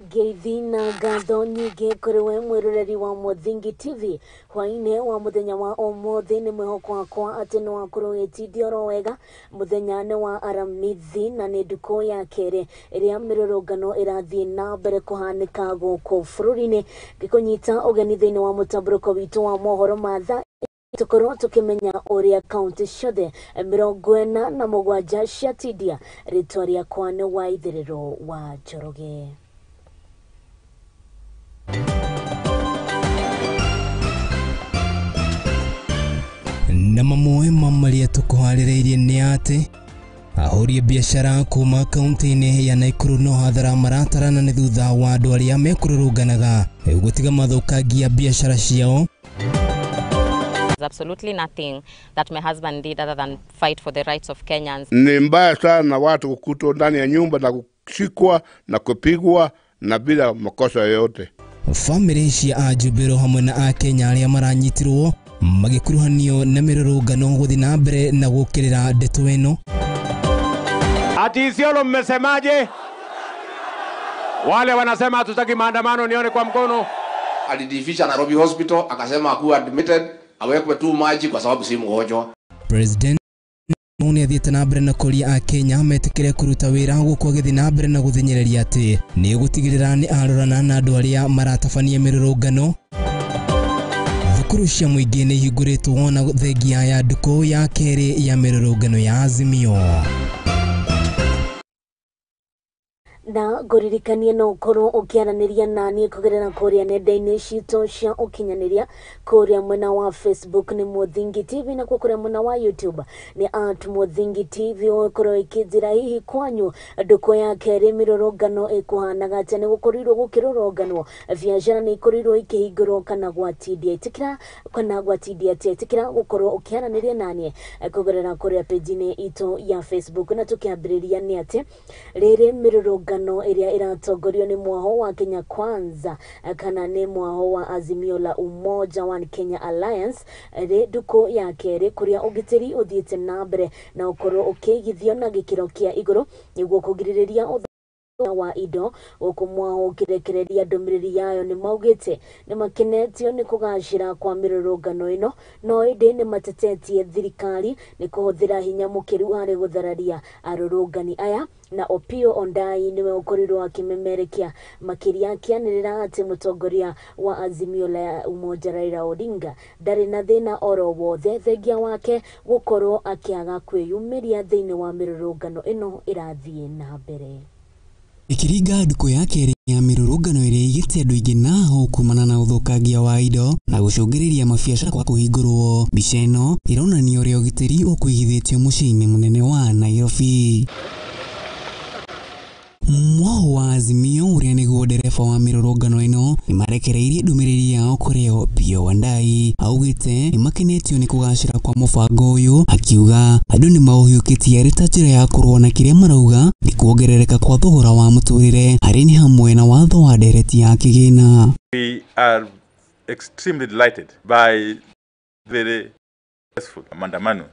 Ngeithi na ngatho nyingĩ kũrĩ we mwĩroreri wa Mũthingi TV hwainĩ wa mũthenya wa ũmũthĩ. Nĩ mwĩhoko wakwa atĩ nĩ wakorwo wĩtindia oro wega. Mũthenya nĩ wa Aramithi na nĩ ndukũ ya kerĩ ĩrĩa mĩrũrũngano ĩrathiĩ na mbere kũhanĩka gũkũ bũrũri-inĩ. Ngĩkũnyita ũgeni thĩinĩ wa mũtambũrũko witũ wa mohoro ma thaa tukorwo tukimenya ũrĩa kaunti ciothe 47 ciatindia. Rĩtwa rĩakwa nĩ Waitherero wa Njoroge. Na mamwe ma marĩa tũkũharĩrĩirie nĩ atĩ ahũri biacara kuma kaunti-inĩ ya Nakuru no hathara maratarana nĩ thutha wa andũ arĩa mekũrũrũnganaga gũtiga mathũkangia biacara ciao. Absolutely nothing that my husband did other than fight for the rights of Kenyans. Ni mbaya sana watu kukutwa ndani ya nyumba na kushikwa na kupigwa na bila makosa yoyote. Famĩlĩ cia Ajubero hamwe na Akenya arĩa maranyitirwo magĩkuruhanio na mĩrũrũngano gũthiĩ na mbere na gũkĩrĩra ndeto ĩno. Ati Isiolo mmesemaje? Wale wanasema hatutaki maandamano, nione kwa mkono. Alijificha Nairobi Hospital akasema hakuwa admitted, awekwe tu maji kwa sababu si mgonjwa. President Nĩ athiĩte na mbere na kũria Akenya metĩkĩre kũruta wĩra gũkũ agĩthiĩ na mbere na gũthinyĩrĩria atĩ nĩ gũtigĩrĩra nĩ arorana na andũ arĩa maratabania mĩrũrũngano. Thukuru cia mũingĩ nĩ ihingũrĩtwo na thengia ya ndukũ ya kerĩ ya mĩrũrũngano ya Azimio. Na ngũririkanie no ũkorwo ũkĩaranĩria naniĩ kũgerera kũrĩa nenda-inĩ citũ cia ũkinyanĩria. Kũrĩa mwena wa Facebook nĩ Mũthingi TV, na kũrĩa mwena wa YouTube nĩ at Mũthingi TV. Ũkorwo ĩkĩnjĩra hihi kwanyu ndukũ ya kerĩ mĩrũrũngano ĩkũhanaga atĩa? Nĩ gũkorirwo gũkĩrũrũnganwo, biacara nĩ ikorirwo ikĩhingũrwo kana gwatindia? Ĩtĩkĩra kana gwatindia atĩa? Ĩtĩkĩra gũkorwo ũkĩaranĩria naniĩ kũgerera kũrĩa page-inĩ itũ ya Facebook. Na tũkĩambĩrĩria nĩ atĩ rĩrĩ mĩrũrũngano ĩrĩa ĩratongorio nĩ mwaho wa Kenya Kwanza kana nĩ mwaho wa Azimio la Umoja One Kenya Alliance rĩ ndukũ ya kerĩ kũrĩa ũgitĩri ũthiĩte na mbere na ũkorwo ũkĩigithio na gĩkĩro kĩa igũrũ nĩguo kũgirĩrĩria wa indo. Gũkũ mwaho ũkĩrekereria ndũmĩrĩri yayo nĩ maugĩte nĩ makenetio nĩ kũgacĩra kwa mĩrũrũngano ĩno, no ĩndĩ nĩ matetetie thirikari nĩ kũhũthĩra hinya mũkĩru harĩ gũthararia arũrũngani aya. Na Opiyo Ondai niwe ũkorirwo akĩmemerekia makĩria akĩanĩrĩra atĩ mũtongoria wa Azimio la Umoja Raila Odinga ndarĩ na thĩna oro wothe thengia wake gũkorwo akĩaga kwĩyumĩria thĩinĩ wa mĩrũrũngano ĩno ĩrathiĩ na mbere. Ikiringa ndukũ ya kerĩ ya mĩrũrũngano ĩrĩa ĩigĩte andũ aingĩ naho kumana na ũthũkangia wa indo na gũcũngĩrĩria mabiacara kwa kũhingũrwo. Mbica ĩno ĩronania ũrĩa ũgitĩri ũkũigithĩtio mũciĩ-inĩ mũnene wa Nairobi. Mwaho wa Azimio ũrĩa nĩguo ndereba wa mĩrũrũngano ĩno nĩmarekereirie ndũmĩrĩri yao kũrĩ Opiyo Wandayi. Augĩte nĩmakenetio nĩ kũgacĩra kwa mũbango ũyũ, akiuga andũ nĩmaũhiũkĩtie arĩ ta njĩra ya kũrũa na kĩrĩa marauga nĩ kuongerereka kwa thogora wa mũtũrĩre harĩ nĩ hamwe na watho wa ndereti ya kĩgĩna. We are extremely delighted by very successful maandamano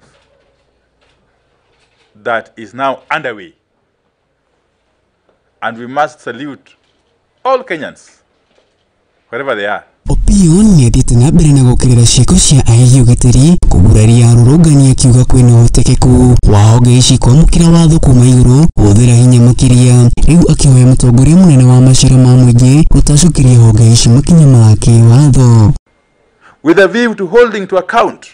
that is now underway. And we must salute all Kenyans, wherever they are. Opiyo nĩathiĩte na mbere na gũkĩrĩra ciĩko cia aigi ũgitĩri kũguraria arũrũngani akiuga kwĩna ũhotekeku wa honge ici kwamũkĩra watho kuma igũrũ kũhũthĩra hinya makĩria. Rĩu akĩhoya mũtongoria mũnene wa macira ma mũingĩ gũtacũkĩria honge ici makinya ma kĩwatho. With a view to holding to account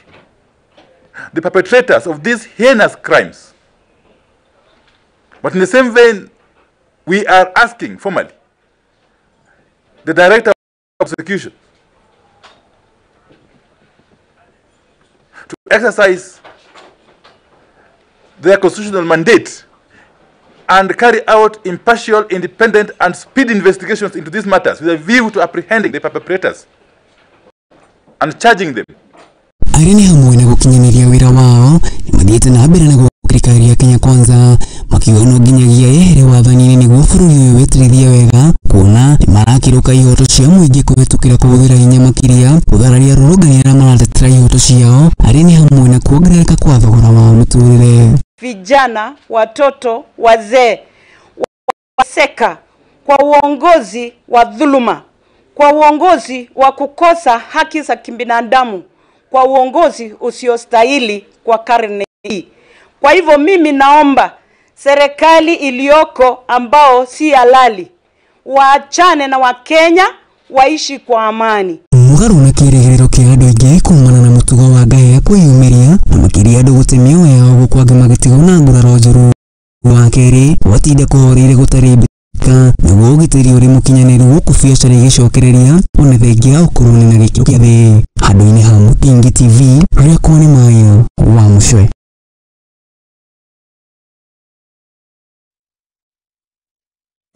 the perpetrators of these heinous crimes. But in the same vein, we are asking formally the Director of Prosecution to exercise their constitutional mandate and carry out impartial, independent, and speedy investigations into these matters with a view to apprehending the perpetrators and charging them. Arĩa nĩ hamwe na gũkinyanĩria wĩra wao nĩmathiĩte na mbere na thirikari ya Kenya Kwanza makiuga no nginyagia yehere wathani-inĩ nĩguo bũrũri ũyũ wĩtĩrithie wega kuona nĩmarakĩrũka ihoto cia mũingĩ kũhĩtũkĩra kũhũthĩra hinya makĩria gũthararia arũrũngani arĩa maratetera ihoto ciao arĩa nĩ hamwe na kuongerereka kwa thogora wa mũtũrĩre. Vijana, watoto, wazee waseka Kwa uongozi wa dhuluma, kwa uongozi wa kukosa haki za kibinadamu, kwa uongozi usiostahili kwa karne hii. Kwa hivyo mimi naomba serikali iliyoko ambao si halali waachane na Wakenya waishi kwa amani. Mũgarũ na kĩrĩgĩrĩro kĩa andũ aingĩ kumana na mũtugo wa ngahĩha kwĩyumĩria na makĩria andũ gũte mĩoyo yao gũkũ angĩ magĩtigwo na nguraro njũru. Wa kerĩ gwatinda kũhoreire gũtarĩ mbĩtĩka naguo ũgitĩri ũrĩ mũkinyanĩru gũkũ biacara igĩcokereria ona thengia ũkoroni na gĩkĩro kĩa thĩ. Handũ-inĩ ha Mũthingi TV rĩakwa nĩ Mayo wa Mũcwe.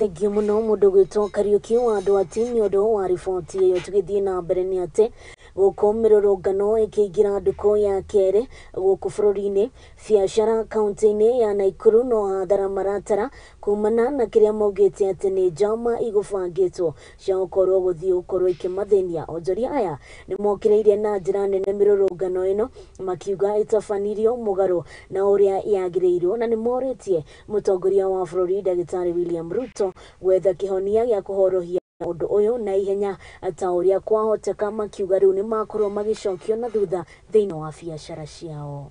Thengiũ mũno mũndũ gwĩtwo Kariũki wa andũ ati nĩ ũndũ wa riboti ĩyo. Tũgĩthiĩ na mbere nĩ atĩ gũkũ mĩrũrũngano ĩkĩingĩra ndukũ ya kerĩ gũkũ bũrũri-inĩ, biacara kaunti-inĩ ya Naikuru no hathara maratara kumana na kĩrĩa maugĩte atĩ nĩ njama igũbangĩtwo cia gũkorwo gũthiĩ gũkorwo ikĩmathĩnia. Onjoria aya nĩ mokĩrĩire na njĩra nene mĩrũrũngano ĩno makiuga ĩtabanirio mũgarũ na ũrĩa yagĩrĩirwo, na nĩ morĩtie mũtongoria wa bũrũri Ndagĩtarĩ William Ruto gwetha kĩhonia gĩa kũhorohia ũndũ ũyũ na ihenya ta ũrĩa kwahoteka, makiuga rĩu nĩ makorwo magĩcokio na thutha thĩinĩ wa biacara ciao.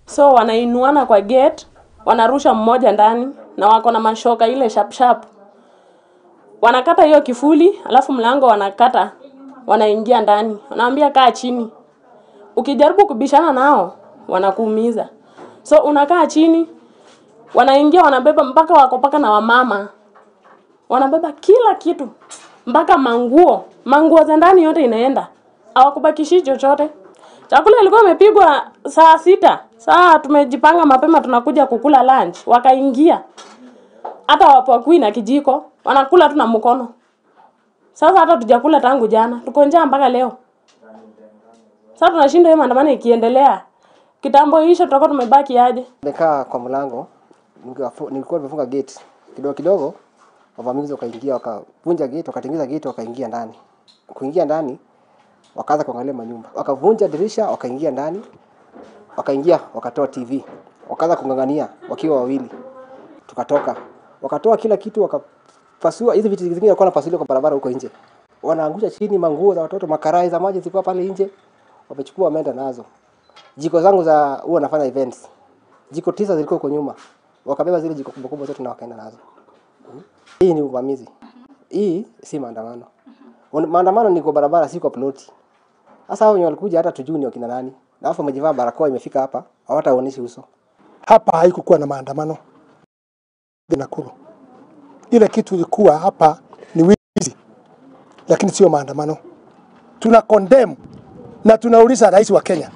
So wanainuana kwa gate, wanarusha mmoja ndani na wako na mashoka ile sharp sharp. Wanakata hiyo kifuli, alafu mlango wanakata, wanaingia ndani. Wanaambia kaa chini. Ukijaribu kubishana nao, wanakuumiza. So unakaa chini, wanaingia wanabeba mpaka wako paka na wamama. Wanabeba kila kitu, mpaka manguo, manguo za ndani yote inaenda. Hawakubakishi chochote. Chakula ilikuwa imepigwa saa 6. Saa tumejipanga mapema tunakuja kukula lunch. Wakaingia. Hata wapakui na kijiko, wanakula tu na mkono. Sasa hata tujakula tangu jana, tuko njaa mpaka leo. Sasa tunashinda hiyo maandamano ikiendelea. Kitambo hicho tutakuwa tumebaki aje? Nimekaa kwa mlango, nilikuwa nimefunga gate. Kidogo kidogo wavamizi wakaingia, wakavunja gate, wakatengeneza gate, wakaingia ndani. Kuingia ndani wakaanza kuangalia manyumba. Wakavunja dirisha, wakaingia ndani. Wakaingia, wakatoa TV. Wakaanza kungangania wakiwa wawili. Tukatoka. Wakatoa kila kitu, wakapasua hizi vitu zingine walikuwa wanapasulia kwa barabara huko nje. Wanaangusha chini manguo za watoto, makarai za maji zilikuwa pale nje. Wamechukua wameenda nazo. Jiko zangu za huwa nafanya events. Jiko 9 zilikuwa huko nyuma. Wakabeba zile jiko kubwa kubwa zote na wakaenda nazo. Hii ni uvamizi. Hii si maandamano. Maandamano ni kwa barabara, si kwa ploti. Sasa hao wenye walikuja hata tujui ni wakina nani. Na alafu wamejivaa barakoa imefika hapa, hawataonyeshi uso. Hapa haikukuwa na maandamano. Nakuru. Ile kitu ilikuwa hapa ni wizi, lakini sio maandamano. Tuna condemn na tunauliza rais wa Kenya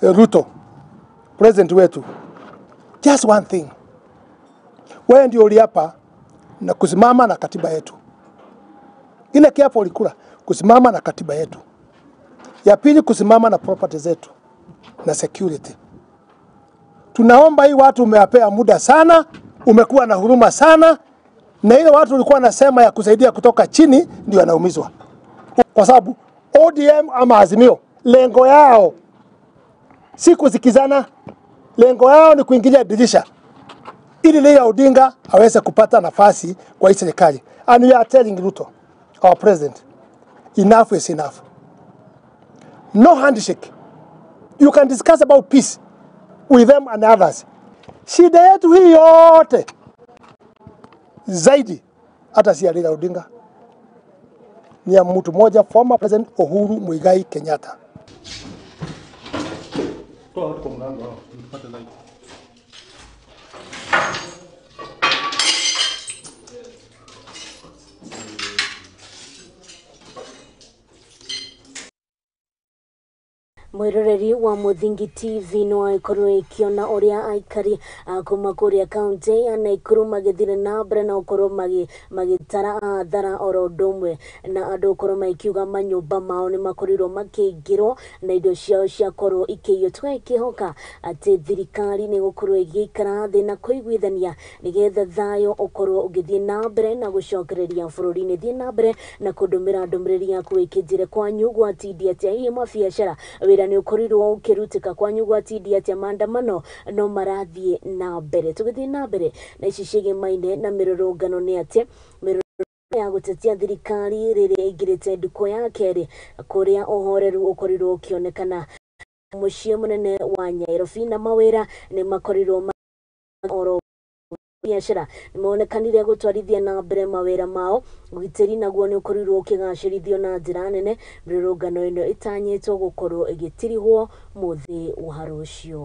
Ruto, president wetu, just one thing. Wewe ndio uliapa na kusimama na katiba yetu. Ile kiapo ulikula, kusimama na katiba yetu. Ya pili, kusimama na property zetu na security. Tunaomba hii watu umewapea muda sana, umekuwa na huruma sana, na ile watu ulikuwa nasema ya kusaidia kutoka chini ndio wanaumizwa. Kwa sababu ODM ama Azimio, lengo yao si kusikizana, lengo yao ni kuingilia dirisha ili Raila Odinga aweze kupata nafasi kwa hii serikali. And we are telling Ruto, our president, enough is enough. No handshake. You can discuss about peace with them and others. Shida yetu hii yote zaidi hata si ya Raila Odinga, ni ya mtu mmoja, former President Uhuru Muigai Kenyatta. Mwiroreri wa Muthingi TV no aikorwo ikiona uria aikari kuma kuria kaunti ya Nakuru magithire na mbere na ukorwo magitara athara oro ũndũ ũmwe na andũ ukorwo makiuga manyũmba mao nĩ makorirwo makĩingĩrwo na indo ciao ciakorwo ikĩiywo. Tũgakĩhoka atĩ thirikari nĩ gũkorwo ĩgĩikara thĩ na kũiguithania nĩgetha thayũ ũkorwo ũgĩthiĩ na mbere na gũcokereria bũrũri-inĩ. Thiĩ na mbere na kũndũmĩra ndũmĩrĩri yaku ĩkĩnjĩre kwanyu gwatindia atĩa hihi mabiacara wĩra Wĩra nĩ ũkorirwo ũkĩrutĩka kwanyu gwatindi atĩa maandamano no marathiĩ na mbere. Tũgĩthiĩ na mbere na ici ciĩgĩmaine na mĩrũrũngano nĩ atĩ ya gũtetia thirikari rĩrĩa ĩingĩrĩte ndukũ ya kerĩ kũrĩa ũhoreru ũkorirwo ũkĩonekana mũciĩ mũnene wa Nairobi na mawĩra nĩ makorirwo oro biacara nĩmonekanire gũtwarithia na mbere mawĩra mao. Ũgitĩri naguo nĩ ũkorirwo ũkĩgacĩrithio na njĩra nene. Mĩrũrũngano ĩno ĩtanyĩtwo gũkorwo ĩgĩtirihwo mũthĩ wa rũciũ.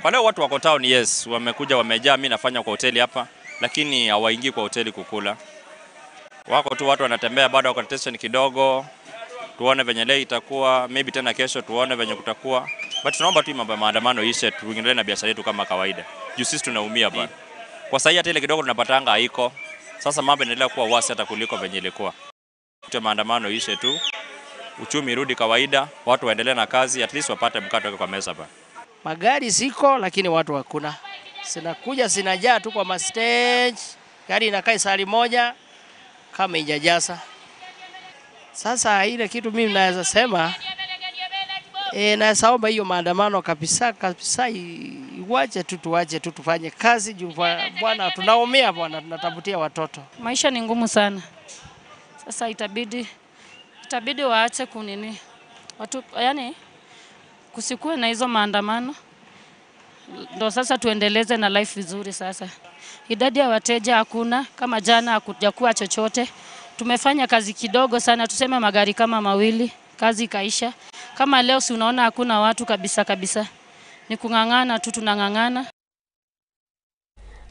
Kwa leo watu wako town, yes, wamekuja wamejaa. Mimi nafanya kwa hoteli hapa, lakini hawaingii kwa hoteli kukula. Wako tu watu wanatembea, bado wako tension kidogo. Tuone venye leo itakuwa, maybe tena kesho tuone venye kutakuwa. But tunaomba tu mambo ya maandamano ishe, tuendelee na biashara yetu kama kawaida. Juu sisi tunaumia bana. Kwa sasa hata ile kidogo tunapatanga haiko. Sasa mambo yanaendelea kuwa wasi hata kuliko venye ilikuwa. Tu maandamano ishe tu, uchumi irudi kawaida, watu waendelee na kazi, at least wapate mkate kwa meza bana. Magari ziko lakini watu hakuna. Sinakuja sinajaa tu kwa mastage. Gari inakaa sali moja kama ijajaza. Sasa ile kitu mimi naweza sema naweza omba hiyo maandamano kabisa kabisa iwache tu, tuache tu tufanye kazi juu bwana tunaumia bwana, tunatafutia watoto. Maisha ni ngumu sana. Sasa itabidi waache kunini. Watu yani kusikuwe na hizo maandamano. Ndo sasa tuendeleze na life vizuri sasa. Idadi ya wateja hakuna, kama jana hakujakuwa chochote. Tumefanya kazi kidogo sana, tuseme magari kama mawili, kazi ikaisha. Kama leo si unaona hakuna watu kabisa kabisa. Ni kung'ang'ana tu, tunang'ang'ana.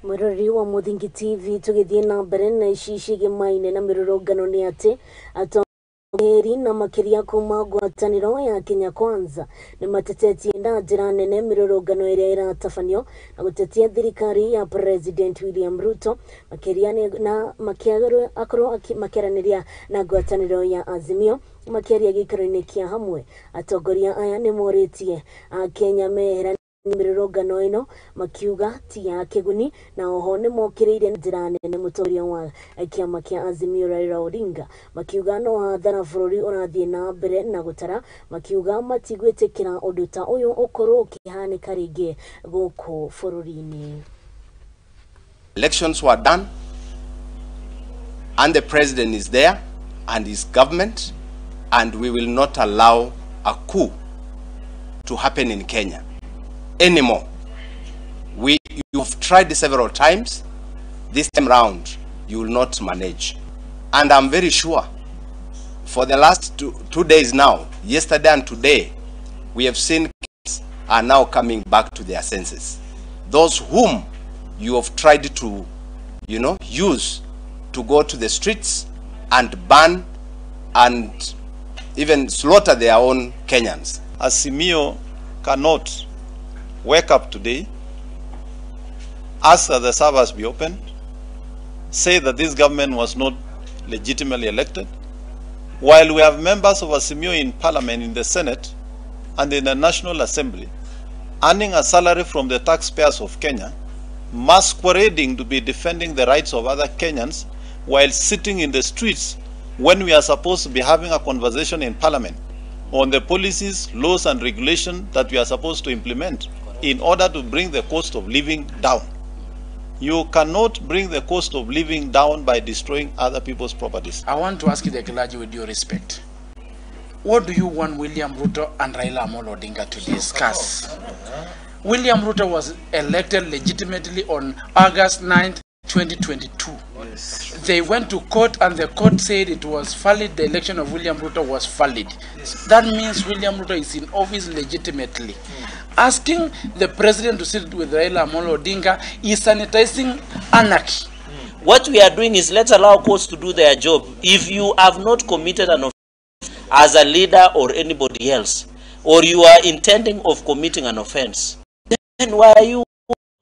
Mwiroreri wa Muthingi TV tugithie na mbere na ici ciĩgĩmaine na mĩrũrũngano nĩ atĩ atongoria na makĩria kuma ngwatanĩro ya Kenya Kwanza nĩ matetetie na njĩra nene mĩrũrũngano ĩrĩa ĩratabanio na gũtetia thirikari ya President William Ruto makĩria na akorwo makĩaranĩria na ngwatanĩro ya Azimio makĩaria gĩikaro-inĩ kĩa hamwe. Atongoria aya nĩ morĩtie Akenya mehera mĩrũrũngano ĩno makiuga ti ya kĩguni na oho nĩ mokĩrĩire njĩra nene mũtongoria wa kĩama kĩa Azimio Raila Odinga makiuga no hathara bũrũri ũrathiĩ na mbere na gũtara, makiuga matigwĩtĩkĩra ũndũ ta ũyũ ũkorwo ũkĩhanĩka rĩngĩ gũkũ bũrũri-inĩ. Elections were done and the president is there and his government, and we will not allow a coup to happen in Kenya anymore. You've tried several times. This time round, you will not manage. And I'm very sure for the last two days now, yesterday and today, we have seen kids are now coming back to their senses. Those whom you have tried to, use to go to the streets and ban and even slaughter their own Kenyans. Azimio cannot wake up today, ask that the servers be opened, say that this government was not legitimately elected, while we have members of Azimio in Parliament, in the Senate, and in the National Assembly, earning a salary from the taxpayers of Kenya, masquerading to be defending the rights of other Kenyans while sitting in the streets when we are supposed to be having a conversation in Parliament on the policies, laws and regulations that we are supposed to implement in order to bring the cost of living down. You cannot bring the cost of living down by destroying other people's properties. I want to ask the clergy with due respect, what do you want William Ruto and Raila Amolo Odinga to discuss? William Ruto was elected legitimately on August 9th, 2022. Yes. They went to court and the court said it was valid, the election of William Ruto was valid. Yes. That means William Ruto is in office legitimately. Asking the president to sit with Raila Amolo Odinga is sanitizing anarchy. What we are doing is let's allow courts to do their job. If you have not committed an offense as a leader or anybody else, or you are intending of committing an offense, then why are you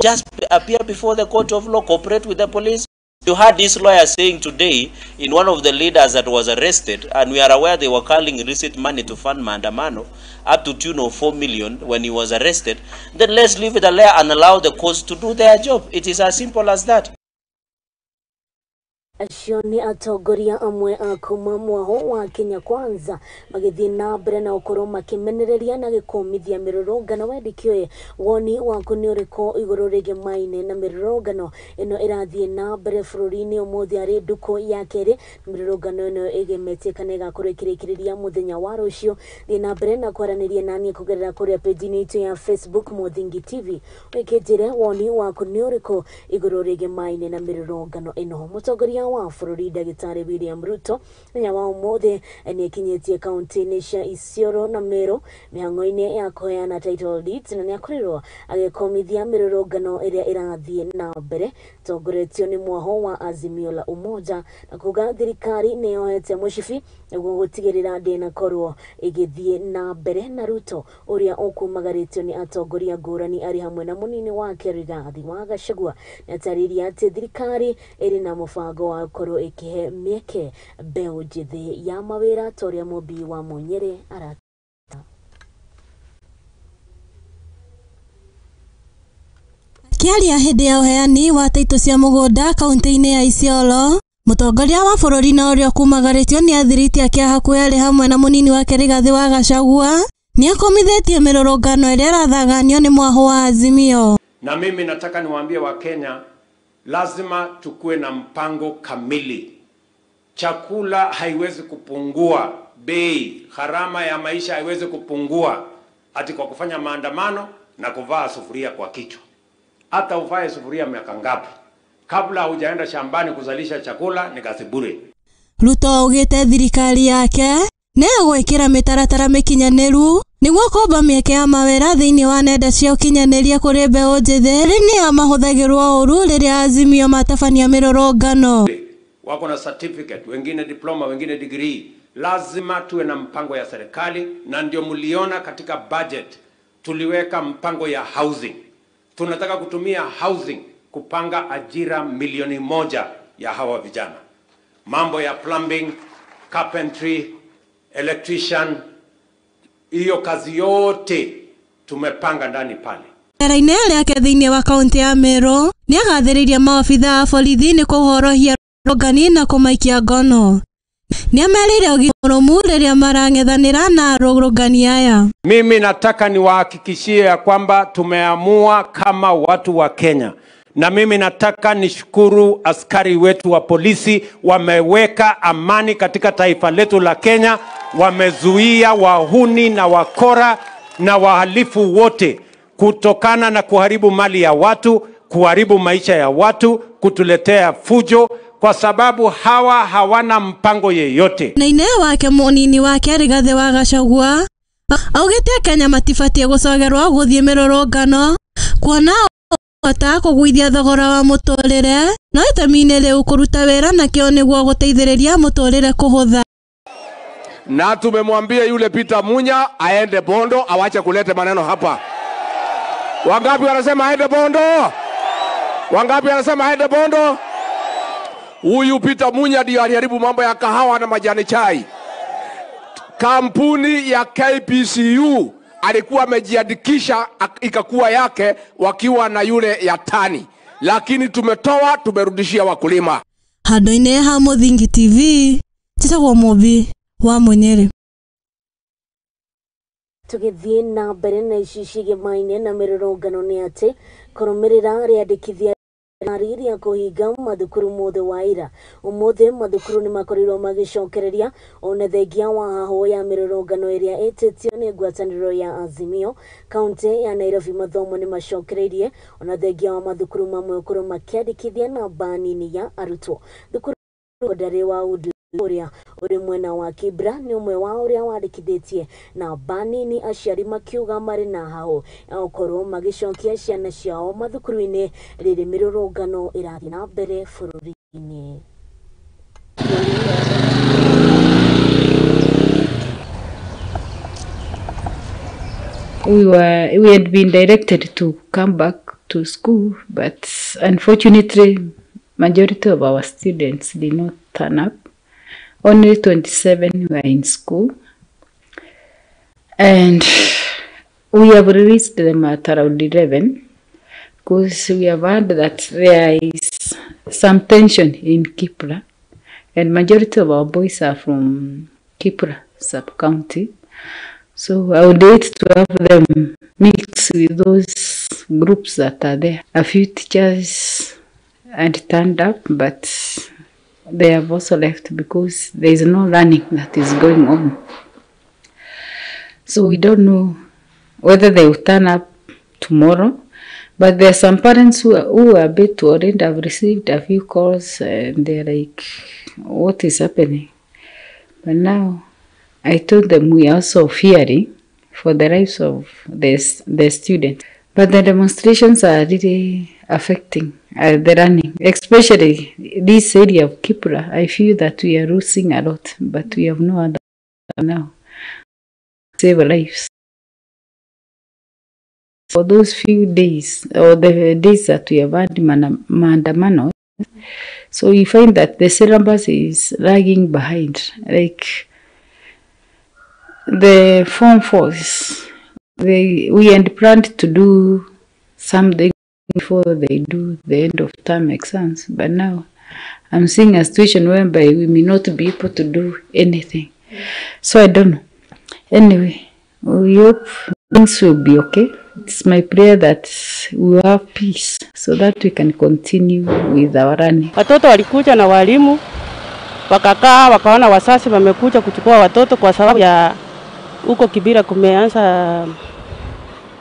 just appear before the court of law, cooperate with the police? You heard this lawyer saying today in one of the leaders that was arrested, and we are aware they were calling illicit money to fund Maandamano up to tune of 4 million when he was arrested. Then let's leave it alone and allow the courts to do their job. It is as simple as that. Acio nĩ atongoria amwe a kuma mwaho wa Kenya Kwanza magĩthiĩ na mbere na gũkorwo makĩmenereria na gĩkũmithia mĩrũrũngano. Wendikĩoe woni waku nĩ ũrĩkũ igũrũ rĩgemaine na mĩrũrũngano ĩno ĩrathiĩ na mbere bũrũri-inĩ ũmũthĩ arĩ ndukũ ya kerĩ? Mĩrũrũngano ĩno ĩgemetie kana ĩgakorwo ĩkĩrĩkĩrĩria mũthenya wa rũciũ. Thiĩ na mbere na kwaranĩria naniĩ kũgerera kũrĩa page-inĩ itũ ya Facebook Mũthingi TV, wĩkĩnjĩre woni waku nĩ ũrĩkũ igũrũ rĩgemaine na mĩrũrũngano ĩno. Mũtongoria wa bũrũri Ndagĩtarĩ William Ruto mũthenya wa ũmũthĩ nĩekinyĩtie kaunti-inĩ cia Isiolo na Meru mĩhang'o-inĩ ya kũheana title deeds, na nĩakorirwo agĩkomithia mĩrũrũngano ĩrĩa ĩrathiĩ na mbere tongoretio nĩ mwaho wa Azimio la Umoja, na kuga thirikari nĩyohete mũcibi nĩguo gũtigĩrĩra ndĩnakorwo ĩgĩthiĩ na mbere. Na Ruto ũrĩa ũkumagarĩtio nĩ atongoria ngũrani arĩ hamwe na mũnini wake Rigathi wa Gachagua nĩatarĩirie atĩ thirikari ĩrĩ na mũbango wa gũkorwo ĩkĩhe mĩeke mbeũ njĩthĩ ya mawĩra ta ũrĩa Mũmbi wa Mũnyĩrĩ arata. Akĩaria hĩndĩ ya ũheani wa taitũ cia mũgũnda kaunti-inĩ ya Isiolo, mũtongoria wa bũrũri na ũrĩa ũkumagarĩtio nĩ athiriti ake a hakuhĩ arĩ hamwe na mũnini wake Rigathi wa Gachagua nĩakomithĩtie mĩrũrũngano ĩrĩa ĩrathaganio nĩ mwaho wa Azimio. Na mimi nataka niwaambie Wakenya, lazima tukue na mpango kamili. Chakula haiwezi kupungua bei, gharama ya maisha haiwezi kupungua ati kwa kufanya maandamano na kuvaa sufuria kwa kichwa. Hata uvae sufuria miaka ngapi, kabla hujaenda shambani kuzalisha chakula ni kazi bure. Ruto augĩte thirikari yake nĩ ĩgwĩkĩra mĩtaratara mĩkinyanĩru nĩguo kũmba mĩeke ya mawĩra thĩinĩ wa nenda cia ũkinyanĩria kũrĩ mbeũ njĩthĩ arĩa nĩo mahũthagĩrwo ũru rĩrĩa Azimio matabania mĩrũrũngano. Wako na certificate, wengine diploma, wengine degree. Lazima tuwe na mpango ya serikali, na ndio mliona katika budget tuliweka mpango ya housing. Tunataka kutumia housing kupanga ajira 1 milioni ya hawa vijana. Mambo ya plumbing, carpentry, electrician, hiyo kazi yote tumepanga ndani pale. Icera-inĩ rĩake thĩinĩ wa kaunti ya Meru nĩagathĩrĩirie maobithaa a borithi nĩ kũhorohia arũrũngani na kũmaikia ngono. Nĩamerĩire ũgitĩri mũrũmu rĩrĩa marang'ethanĩra na arũrũngani aya. Mimi nataka niwahakikishie ya kwamba tumeamua kama watu wa Kenya. Na mimi nataka nishukuru askari wetu wa polisi, wameweka amani katika taifa letu la Kenya, wamezuia wahuni na wakora na wahalifu wote kutokana na kuharibu mali ya watu, kuharibu maisha ya watu, kutuletea fujo, kwa sababu hawa hawana mpango yeyote. Naine wake mũnini wake Rigathi wa Gachagua augĩte Kenya matibatiĩ gũcogerwo gũthiĩ mĩrũrũngano kuona hota kũgũithia thogora wa mũtũrĩre, no itemi-inĩ rĩu kũruta wĩra nakĩo nĩguo gũteithĩrĩria mũtũrĩre kũhũtha. Na tumemwambia yule Peter Munya aende Bondo, awache kulete maneno hapa. Wangapi wanasema aende Bondo? Wangapi wanasema aende Bondo? Huyu Peter Munya ndio aliharibu mambo ya kahawa na majani chai. Kampuni ya KPCU alikuwa amejiandikisha ikakuwa yake wakiwa na yule ya Tani, lakini tumetoa, tumerudishia wakulima. Handũ-inĩ ha Mũthingi TV, njĩtagwo Mũmbi wa Mũnyĩrĩ. Tũgĩthiĩ na mbere na ici cigemaine na mĩrũrũngano nĩ atĩ kũrũmĩrĩra rĩandĩkithia Rĩrĩa kũhinga mathukuru mothe wa ira ũmũthĩ mathukuru nĩ makorirwo magĩcokereria ona thengia wa hahũ ya mĩrũrũngano ĩrĩa ĩtĩtio nĩ ngwatanĩro ya Azimio. Kaunti ya Nairobi mathomo nĩ macokereirie ona thengia wa mathukuru mamwe gũkorwo makĩandĩkithia namba nini ya arutwo. Thukuru Ndarĩ wa Woodland ũrĩa ũrĩ mwena wa Kibra nĩ ũmwe wa ũrĩa wandĩkithĩtie namba nini, aciari makiuga marĩ na hahũ ya gũkorwo magĩcokia ciana ciao mathukuru-inĩ rĩrĩ mĩrũrũngano ĩrathiĩ na mbere bũrũri-inĩ. We had been directed to come back to school, but unfortunately, majority of our students did not turn up. Only 27 were in school, and we have released them at around 11 because we have heard that there is some tension in Kipra, and majority of our boys are from Kipra sub-county. So I would hate to have them mix with those groups that are there. A few teachers had turned up, but they have also left because there is no learning that is going on. So we don't know whether they will turn up tomorrow. But there are some parents who are a bit worried. I've received a few calls and they're like, what is happening? But now I told them we are also fearing for the lives of the students. But the demonstrations are really affecting the learning, especially this area of Kipra. I feel that we are losing a lot, but we have no other now. Save lives. For those few days, or the days that we have had maandamano, so you find that the syllabus is lagging behind. Like the Form 4s, we had planned to do something before they do the end of term exams, but now I'm seeing a situation whereby we may not be able to do anything. So I don't know. Anyway, we hope things will be okay. It's my prayer that we will have peace so that we can continue with our learning. Watoto walikuja na walimu wakakaa, wakaona wasasi wamekuja kuchukua watoto kwa sababu ya huko Kibera kumeanza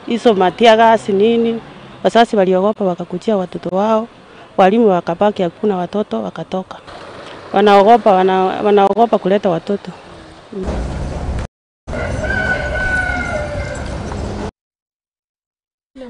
hizo matia gasi nini. Wasasi waliogopa wakakujia watoto wao, walimu wakabaki hakuna watoto wakatoka. Wanaogopa, wanaogopa kuleta watoto.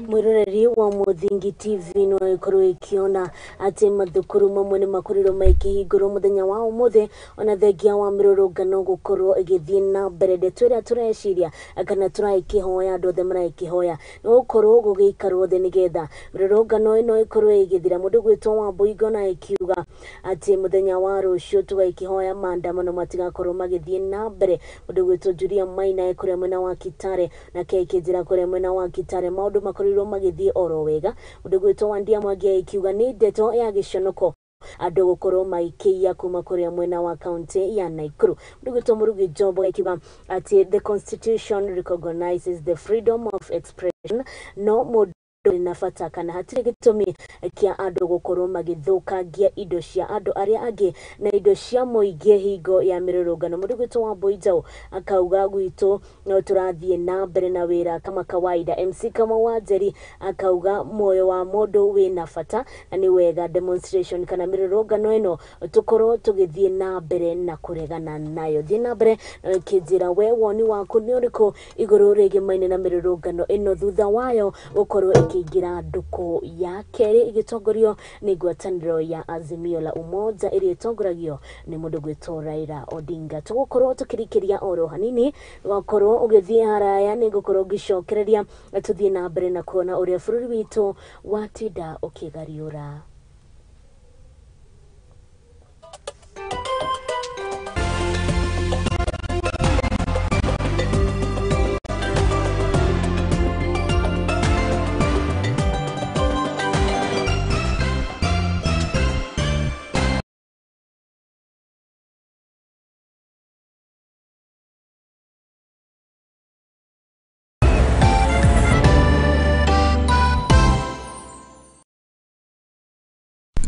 Mwiroreri wa Muthingi TV no ikorwo ikiona ati mathukuru mamwe ni makorirwo maikihingũrwo muthenya wa umuthi ona thengia wa mirurungano gukorwo igithie na mbere. Ndeto ĩrĩa tũreciria kana tũraikĩhoya andũ othe maraikĩhoya nĩ gũkorwo gũgĩikarwo thĩ nĩgetha mĩrũrũngano ĩno ĩkorwo ĩgĩthira. Mũndũ gwĩtwo Wambũi na ĩkiuga atĩ mũthenya wa rũciũ tũgaikĩhoya maandamano matigakorwo magĩthiĩ na mbere. Mũndũ gwĩtwo Julia Maina kũrĩa mwena wa Kitale na kĩnjĩra kũrĩa mwena wa Kitale maũndũ makorirwo magĩthiĩ oro wega. Mũndũ gwĩtwo Wandia Mwangi ikiuga nĩ ndeto ya gĩconoko andũ gũkorwo maikĩia kuma kũrĩa mwena wa kaunti ya Nakuru. Mũndũ gwĩtwo Mũrugi Jombo akiuga atĩ the constitution recognizes the freedom of expression, no mũndũ na bata kana hatirĩ gĩtũmi kĩa andũ gũkorwo magĩthũkangia indo cia andũ arĩa angĩ na indo cia mũingĩ hingo ya mĩrũrũngano. Mũndũ gwĩtwo Wambũi Njaũ akauga gwitũ no tũrathiĩ na mbere na wĩra kama kawaida. MC Kamau wa Njeri akauga muoyo wa mũndũ wĩna bata na nĩ wega demonstration kana mĩrũrũngano ĩno tũkorwo tũgĩthiĩ na mbere na kũregana nayo. Thiĩ na mbere kĩnjĩra we woni waku nĩ ũrĩkũ igũrũ rĩgĩmaine na mĩrũrũngano ĩno thutha wayo gũkorwo ĩkĩingĩra ndukũ ya kerĩ ĩgĩtongorio nĩ ngwatanĩro ya Azimio la Umoja ĩrĩa ĩtongoragio nĩ mũndũ gwĩtwo Raila Odinga. Tũgũkorwo tũkĩrikĩria oro hanini, wakorwo ũgĩthiĩ haraya nĩ ngũkorwo ngĩcokereria tũthiĩ na mbere na kuona ũrĩa bũrũri witũ watinda ũkĩgariũra.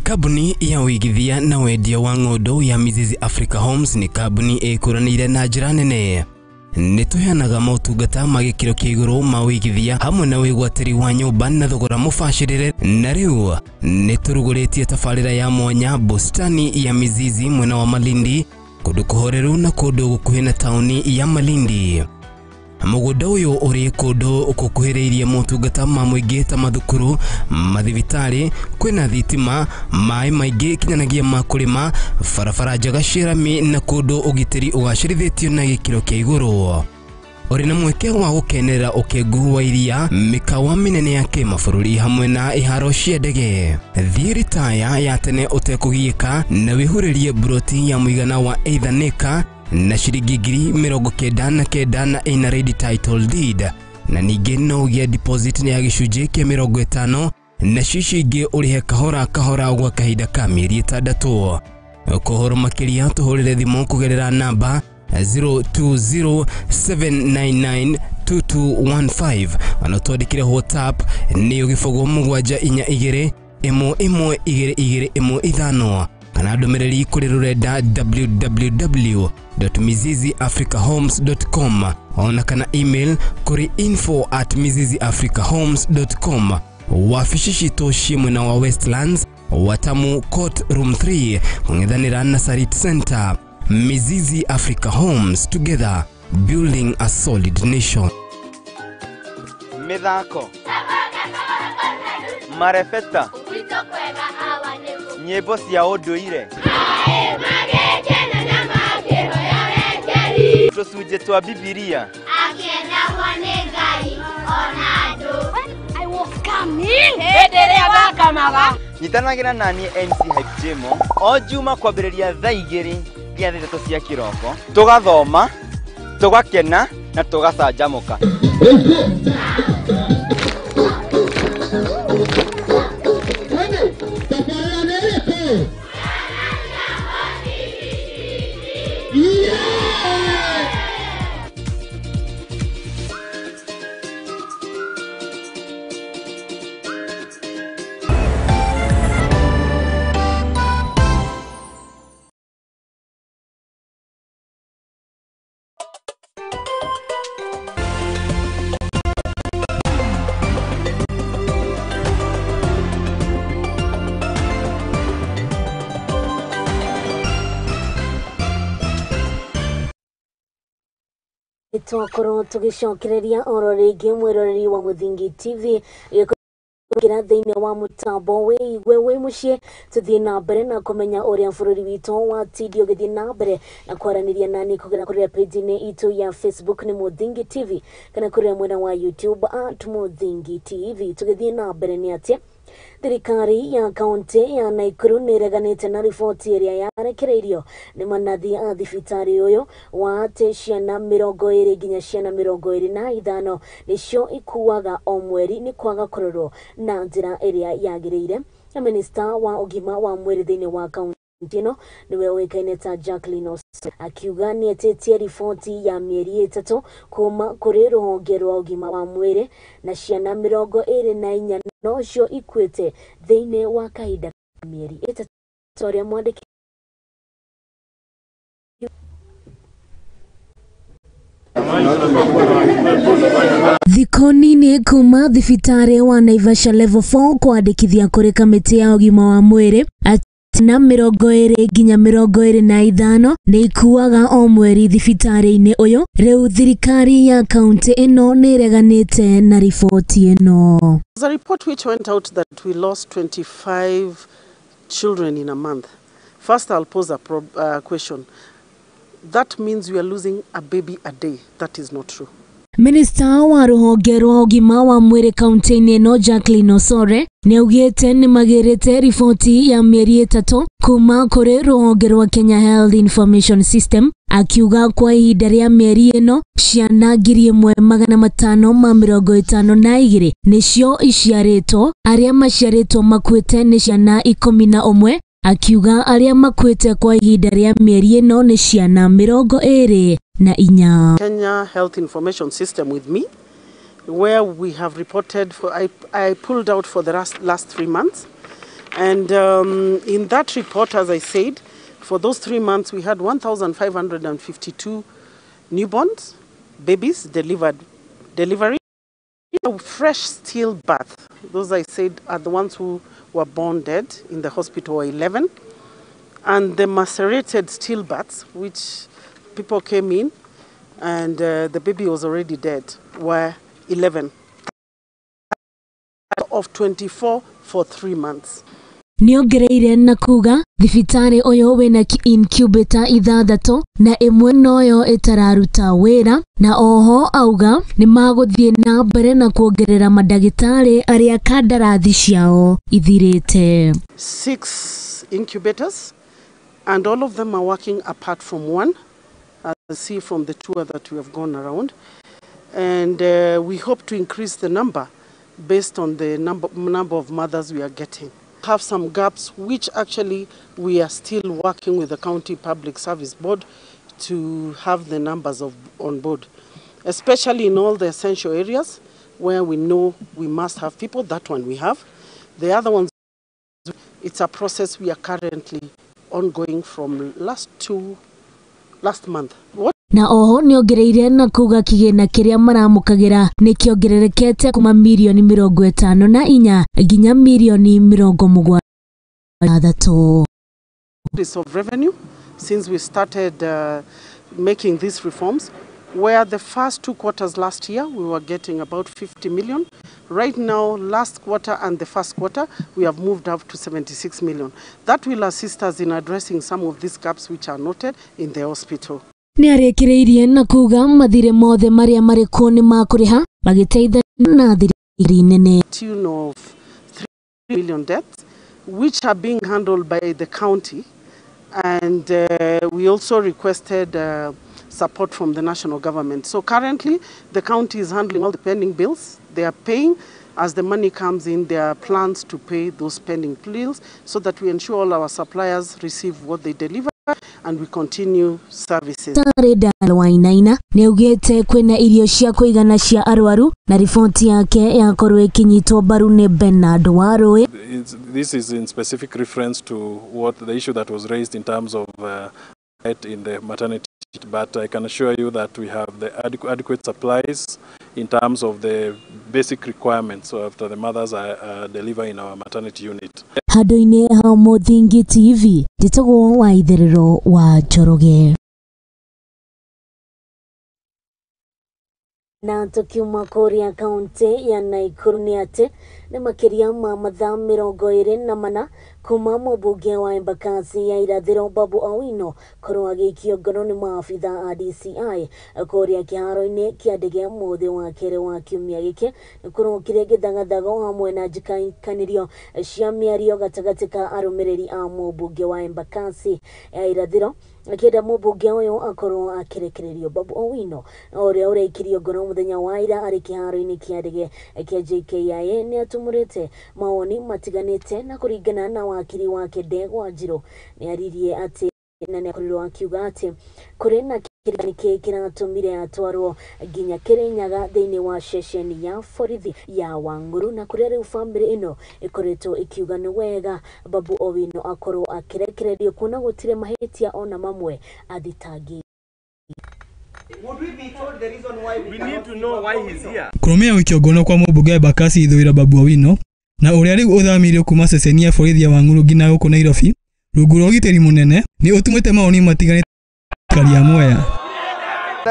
Kambuni ya ũigithia na wendia wa ng'ũndũ ya Mizizi Africa Homes nĩ kambuni ĩkũranĩire na njĩra nene. Nĩ tũheanaga motungata ma gĩkĩro kĩa igũrũ ma ũigithia hamwe na wĩgwatĩri wa nyũmba na thogora mũbacĩrĩre. Na rĩu nĩ tũrugũrĩtie tabarĩra ya mwanya bustani ya Mizizi mwena wa Malindi, kũndũ kũhoreru na kũndũ gũkuhĩ na taũni ya Malindi. Mũgũnda ũyũ ũrĩ kũndũ gũkuhĩrĩirie motungata ma mũingĩ ta mathukuru, mathibitarĩ, kwĩna thitima, maĩ maingĩ kinyanagĩa ma kũrĩma, barabara njega cia rami na kũndũ ũgitĩri ũgacĩrithĩtio na gĩkĩro kĩa igũrũ. Ũrĩ na mweke wa gũkenerera ũkengu wa iria, mĩkawa mĩnene ya kĩmabũrũri hamwe na iharo cia ndege. Thiĩ ritaya ya tene ũtekũgiĩka na wĩhurĩrie mburoti ya mũigana wa either nĩka na ciringi 99,000 na ina ready title deed, na ningĩ no ũgĩe deposit ya gĩcunjĩ kĩa 50 na cici ingĩ ũrĩhe kahora kahora gwa kahinda ka mĩeri 6. Kũhoro makĩria tũhũrĩre thimũ kũgerera namba 0207992215 ona twandĩkĩre WhatsApp nĩ 0742 11 22 15 kana ndũmĩrĩri kũrĩ rũrenda www.miziziafricahomes.com ona kana email kũrĩ info@miziziafricahomes.com. Wabici citũ ciĩ mwena wa Westlands, Watamu Court Room 3, kũng'ethanĩra na Sarit Center. Mizizi Africa Homes, together building a solid nation. Mithako marebeta nyĩmbo cia ũndũire tũcunjĩ twa Bibilia. Nyitanagĩra naniĩ MC Hype Jemo o Juma kwambĩrĩria thaa 2 nginya thaa 3 cia kĩroko, tũgathoma, tũgakena na tũgacanjamũka. Twakorwo tugicokereria oro rĩngĩ mwĩroreri wa Mũthingi TV gĩkĩra thĩinĩ wa mũtambo wĩigue wĩ mũciĩ, tũthiĩ na mbere na kũmenya ũrĩa bũrũri witũ watindi ũgĩthiĩ na mbere na kwaranĩria nani kũgerera kũrĩa page-inĩ itũ ya Facebook nĩ Mũthingi TV kana kũrĩa mwena wa YouTube at Mũthingi TV. Tũgĩthiĩ na mbere nĩ atĩa thirikari ya kaunti ya Nakuru nĩ ĩreganĩte na riboti ĩrĩa yarekereirio nĩ manathi a thibitarĩ ũyũ wa atĩ ciana 20 nginya ciana 25 nĩcio ikuaga o mweri nĩ kwaga kũrorwo na njĩra ĩrĩa yagĩrĩire. Na minista wa ũgima wa mwĩrĩ thĩinĩ wa kaunti ĩno nĩwe ũĩkaine ta Jacqueline Osoro akiuga nĩ etĩtie riboti ya mĩeri 3 kuma kũrĩ rũhonge rwa ũgima wa mwĩrĩ na ciana 24 nocio ikuĩte thĩinĩ wa kahinda ka mĩeri 3 ũrĩa mwandĩki Thikũ nini kuma thibitarĩ wa Naivasha Level 4 kwandĩkithia kũrĩ kamĩtĩ ya ũgima wa mwĩrĩ na 20 nginya 25 nĩ ikuaga o mweri thibitarĩ-inĩ ũyũ. Rĩu thirikari ya kaunti ĩno nĩ ĩreganĩte na riboti ĩno. There's a report which went out that we lost 25 children in a month. First, I'll pose a question. That means we are losing a baby a day. That is not true. Minista wa rũhonge rwa ũgima wa mwĩrĩ kaunti-inĩ ĩno Jacqueline Osore nĩ augĩte nĩ magĩrĩte riboti ya mĩeri 3 kuma kũrĩ rũhonge rwa Kenya Health Information System, akiuga kwa ihinda rĩa mĩeri ĩno ciana 1552 nĩcio iciarĩtwo, arĩa maciarĩtwo makuĩte nĩ ciana 11, akiuga arĩa makuĩte kwa ihinda rĩa mĩeri ĩno nĩ ciana 24. Kenya Health Information System with me, where we have reported for, I pulled out for the last 3 months, And in that report, as I said, for those 3 months, we had 1,552 newborns, babies delivered, delivery. A fresh stillbirth, those I said are the ones who were born dead in the hospital, 11. And the macerated stillbirths, which people came in and the baby was already dead, were 11 of 24 for 3 months. Nĩongereire na kuga thibitarĩ ũyũ wĩna incubator 6 na ĩmwe noyo ĩtararuta wĩra, na oho auga nĩ magũthiĩ na mbere na kuongerera mandagĩtarĩ arĩa kandarathi ciao ithirĩte. 6 incubators and all of them are working apart from one, as see from the tour that we have gone around, and we hope to increase the number based on the number of mothers we are getting. Have some gaps which actually we are still working with the County Public Service Board to have the numbers of on board, especially in all the essential areas where we know we must have people. That one we have. The other ones, it's a process we are currently ongoing from last month. What na oho nĩongereire na kuga kĩgĩna kĩrĩa maramũkagĩra nĩkĩongererekete kuma mirioni 54 nginya mirioni 73. Of revenue since we started making these reforms, where the first 2 quarters last year we were getting about 50 million. Right now, last quarter and the first quarter, we have moved up to 76 million. That will assist us in addressing some of these gaps which are noted in the hospital. Nĩarĩkĩrĩirie na kuga mathirĩ mothe marĩa marĩ kuo nĩ makũrĩha magĩteithania na thirikari nene. Tune of 3 million debts which are being handled by the county, and we also requested support from the national government. So currently the county is handling all the pending bills. They are paying as the money comes in. There are plans to pay those pending bills so that we ensure all our suppliers receive what they deliver and we continue services. Wainaina nĩaugĩte kwĩna irio cia kũigana cia arwaru na riboti yake yakorwo ĩkĩnyitwo mbaru nĩ Bernard Warũĩ. This is in specific reference to what the issue that was raised in terms of in the maternity, but I can assure you that we have the adequate supplies in terms of the basic requirements after the mothers are delivered in our maternity unit. Handũ-inĩ ha Mũthingi TV, njĩtagwo Waitherero wa Njoroge. Na tukiuma kũrĩa kaunti ya Nakuru nĩ atĩ nĩ makĩria ma mathaa 24 kuma mũmbunge wa Embakasi ya Irathĩro Babu Owino korwo agĩikio ngono nĩ maabitha a DCI kũrĩa kĩharo-inĩ kĩa ndege mũthĩ wa kerĩ wa kiumia gĩkĩ nĩ kũrokire gĩthagathago hamwe na njĩkanĩrio cia mĩario gatagatĩ ka arũmĩrĩri a mũmbunge wa Embakasi ya Irathĩro akĩenda mũmbunge ũyũ akorwo akĩrekererio. Babu Owino ũrĩa ũraikirio ngono mũthenya wa ira arĩ kĩharo-inĩ kĩa ndege kĩa JKIA nĩ atumũrĩte mawoni matiganĩte na kũringana na wakiri wake Ndegwa Njirũ nĩ aririe atĩ na nĩ akorirwo akiuga atĩ kũrĩ na kĩrĩa kĩratũmire atwarwo nginya Kĩrĩnyaga thĩinĩ wa ceceni ya borithi ya Wang'ũrũ, na kũrĩa rĩu bamĩrĩ ĩno ĩkoretwo ĩkiuga nĩ wega Babu Owino akorwo akĩrekererio kuona gũtirĩ mahĩtia ona mamwe athitangĩirwo. Kũrũmĩrĩra gũikio ngono kwa mũmbunge wa Embakasi Ithũĩro Babu Owino na ũrĩa rĩu ũthamirio kuma ceceni ya borithi ya Wang'ũrũ nginya gũkũ Nairobi rungu rwa ũgitĩri mũnene nĩ ũtũmĩte mawoni matiganĩte thirikari ya Mwea.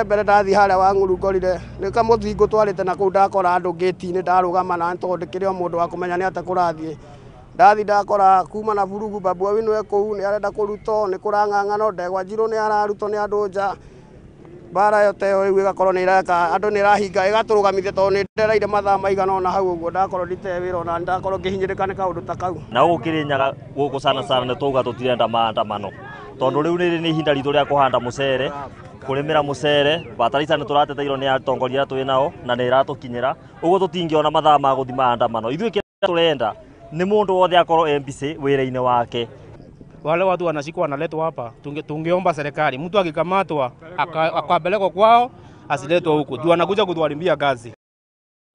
Mbere ndathi harĩa Wang'ũrũ ngorire nĩ kamũthingo twarĩte na kũu ndakora andũ gate-inĩ ndarũgama na tondũ ndĩkĩrĩ o mũndũ wa kũmenya nĩ atĩa kũrathiĩ. Ndathi ndakora kuma na burugu Babu Owino e kũu nĩ arenda kũrutwo nĩ kũrang'ang'ano Ndegwa Njirũ nĩ ararutwo nĩ andũ nja. Mbara yote ĩyo rĩu ĩgakorwo nĩ ĩreka andũ nĩ ĩrahinga ĩgatũrũgamithia tondũ nĩ ndereire mathaa maigana ũna hau ũguo ndakorwo ndite wĩra ona ndakorwo ngĩhinyĩrĩka nĩ kaũndũ ta kau. Na gũkũ Kĩrĩnyaga gũkũ sana sana nĩ twauga tũtirenda maandamano tondũ rĩu rĩrĩ nĩ ihinda ritũ rĩa kũhanda mũcere, kũrĩmĩra mũcere, bataraitha nĩ tũrateteirwo nĩ atongoria arĩa twĩ nao na nĩ ĩratũkinyĩra, ũguo tũtingĩona mathaa ma gũthiĩ maandamano. Ithuĩ kĩrĩa tũrenda nĩ mũndũ wothe akorwo MPC wĩra-inĩ wake. Wale watu wanashikwa wanaletwa hapa, tungeomba serikali mtu akikamatwa akapelekwa kwao, asiletwe huku juu anakuja kutuharibia kazi.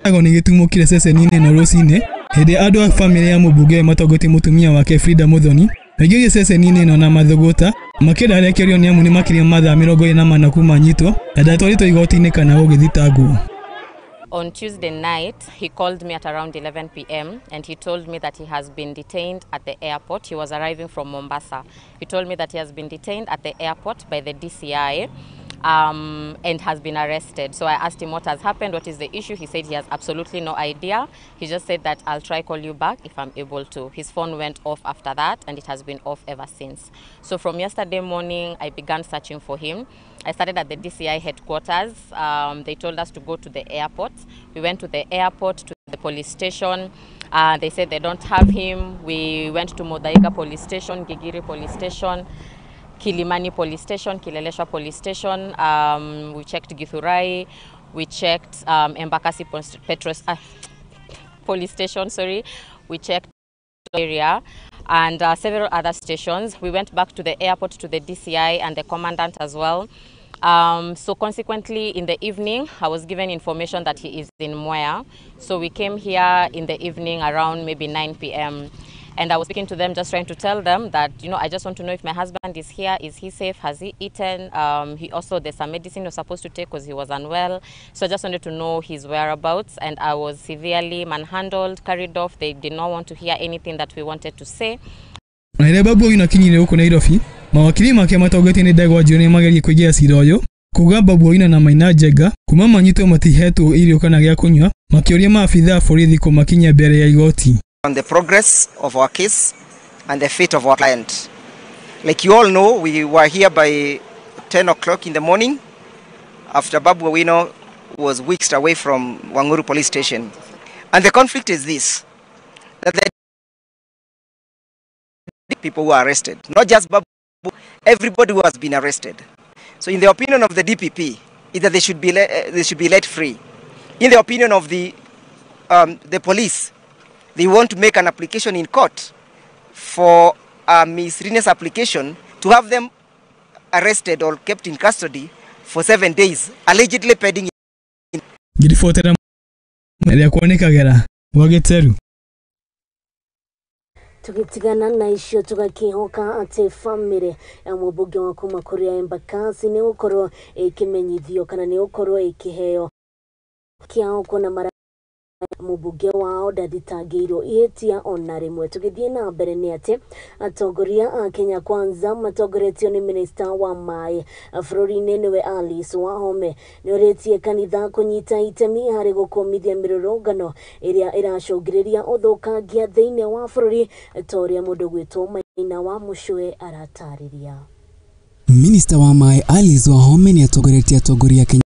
Nĩ gĩtumũkire ceceni-inĩ ĩno rũcinĩ. Hĩndĩ andũ a bamĩrĩ ya mũmbunge matongoretie mũtumia wake Frida Muthoni maingĩrire ceceni-inĩ ĩno na mathũgũta makĩenda arekererio nĩ amu nĩ makĩria ma mathaa 24 kuma anyitwo na ndatwarĩtwo igoti-inĩ kana gũgĩthitangwo. On Tuesday night, he called me at around 11 p.m. and he told me that he has been detained at the airport. He was arriving from Mombasa. He told me that he has been detained at the airport by the DCI and has been arrested. So I asked him what has happened, what is the issue. He said he has absolutely no idea. He just said that I'll try call you back if I'm able to. His phone went off after that and it has been off ever since. So from yesterday morning, I began searching for him. I started at the DCI headquarters. They told us to go to the airport. We went to the airport, to the police station. They said they don't have him. We went to Muthaiga police station, Gigiri police station, Kilimani police station, Kileleshwa police station. We checked Githurai. We checked Embakasi police station, sorry. We checked area and several other stations. We went back to the airport, to the DCI and the commandant as well. So consequently, in the evening, I was given information that he is in Mwea. So we came here in the evening around maybe 9 p.m. And I was speaking to them, just trying to tell them that, you know, I just want to know if my husband is here. Is he safe? Has he eaten? He also, there's some medicine he was supposed to take because he was unwell. So I just wanted to know his whereabouts. And I was severely manhandled, carried off. They did not want to hear anything that we wanted to say. Na rĩrĩa Babu Owino akinyire gũkũ Nairobi, mawakiri make matongoretio nĩ Ndegwa Njiru nĩmageririe kũingĩra cira ũyũ kuga Babu Owino na Maina Njenga kuma manyitwo matihetwo irio kana gĩa kũnyua, makĩũria maabithaa a borithi kũmakinyia mbere ya igoti. On the progress of our case and the fate of our client. Like you all know, we were here by 10 o'clock in the morning after Babu Owino was whisked away from Wanguru police station. And the conflict is this, that the people who are arrested, not just Babu, everybody who has been arrested. So in the opinion of the DPP, is that they should be let free. In the opinion of the police, they want to make an application in court for a miscellaneous application to have them arrested or kept in custody for 7 days, allegedly pending. Ngiribotera rĩakwa nĩ Kagera gwa Gĩteru. Tugitigana na icio tugakihoka ati family ya mũmbunge wa kuma kũrĩa Embakasi nĩ gũkorwo ĩkĩmenyithio kana nĩ gũkorwo ĩkĩheo kĩao kuona mara mũmbunge wao ndathitangĩirwo ihĩtia ona rĩmwe. Tũgĩthiĩ na mbere nĩ atĩ atongoria a Kenya Kwanza matongoretio nĩ minista wa maĩ bũrũri-inĩ nĩwe Alice Wahome nĩorĩtie kanitha kũnyita itemi harĩ gũkũmithia mĩrũrũngano ĩrĩa ĩracũngĩrĩria ũthũkangia thĩinĩ wa bũrũri ta ũrĩa mũndũ gwĩtwo Maina wa Mũcũe aratarĩria. Minista wa maĩ Alice Wahome nĩatongoretie atongoria a Kenya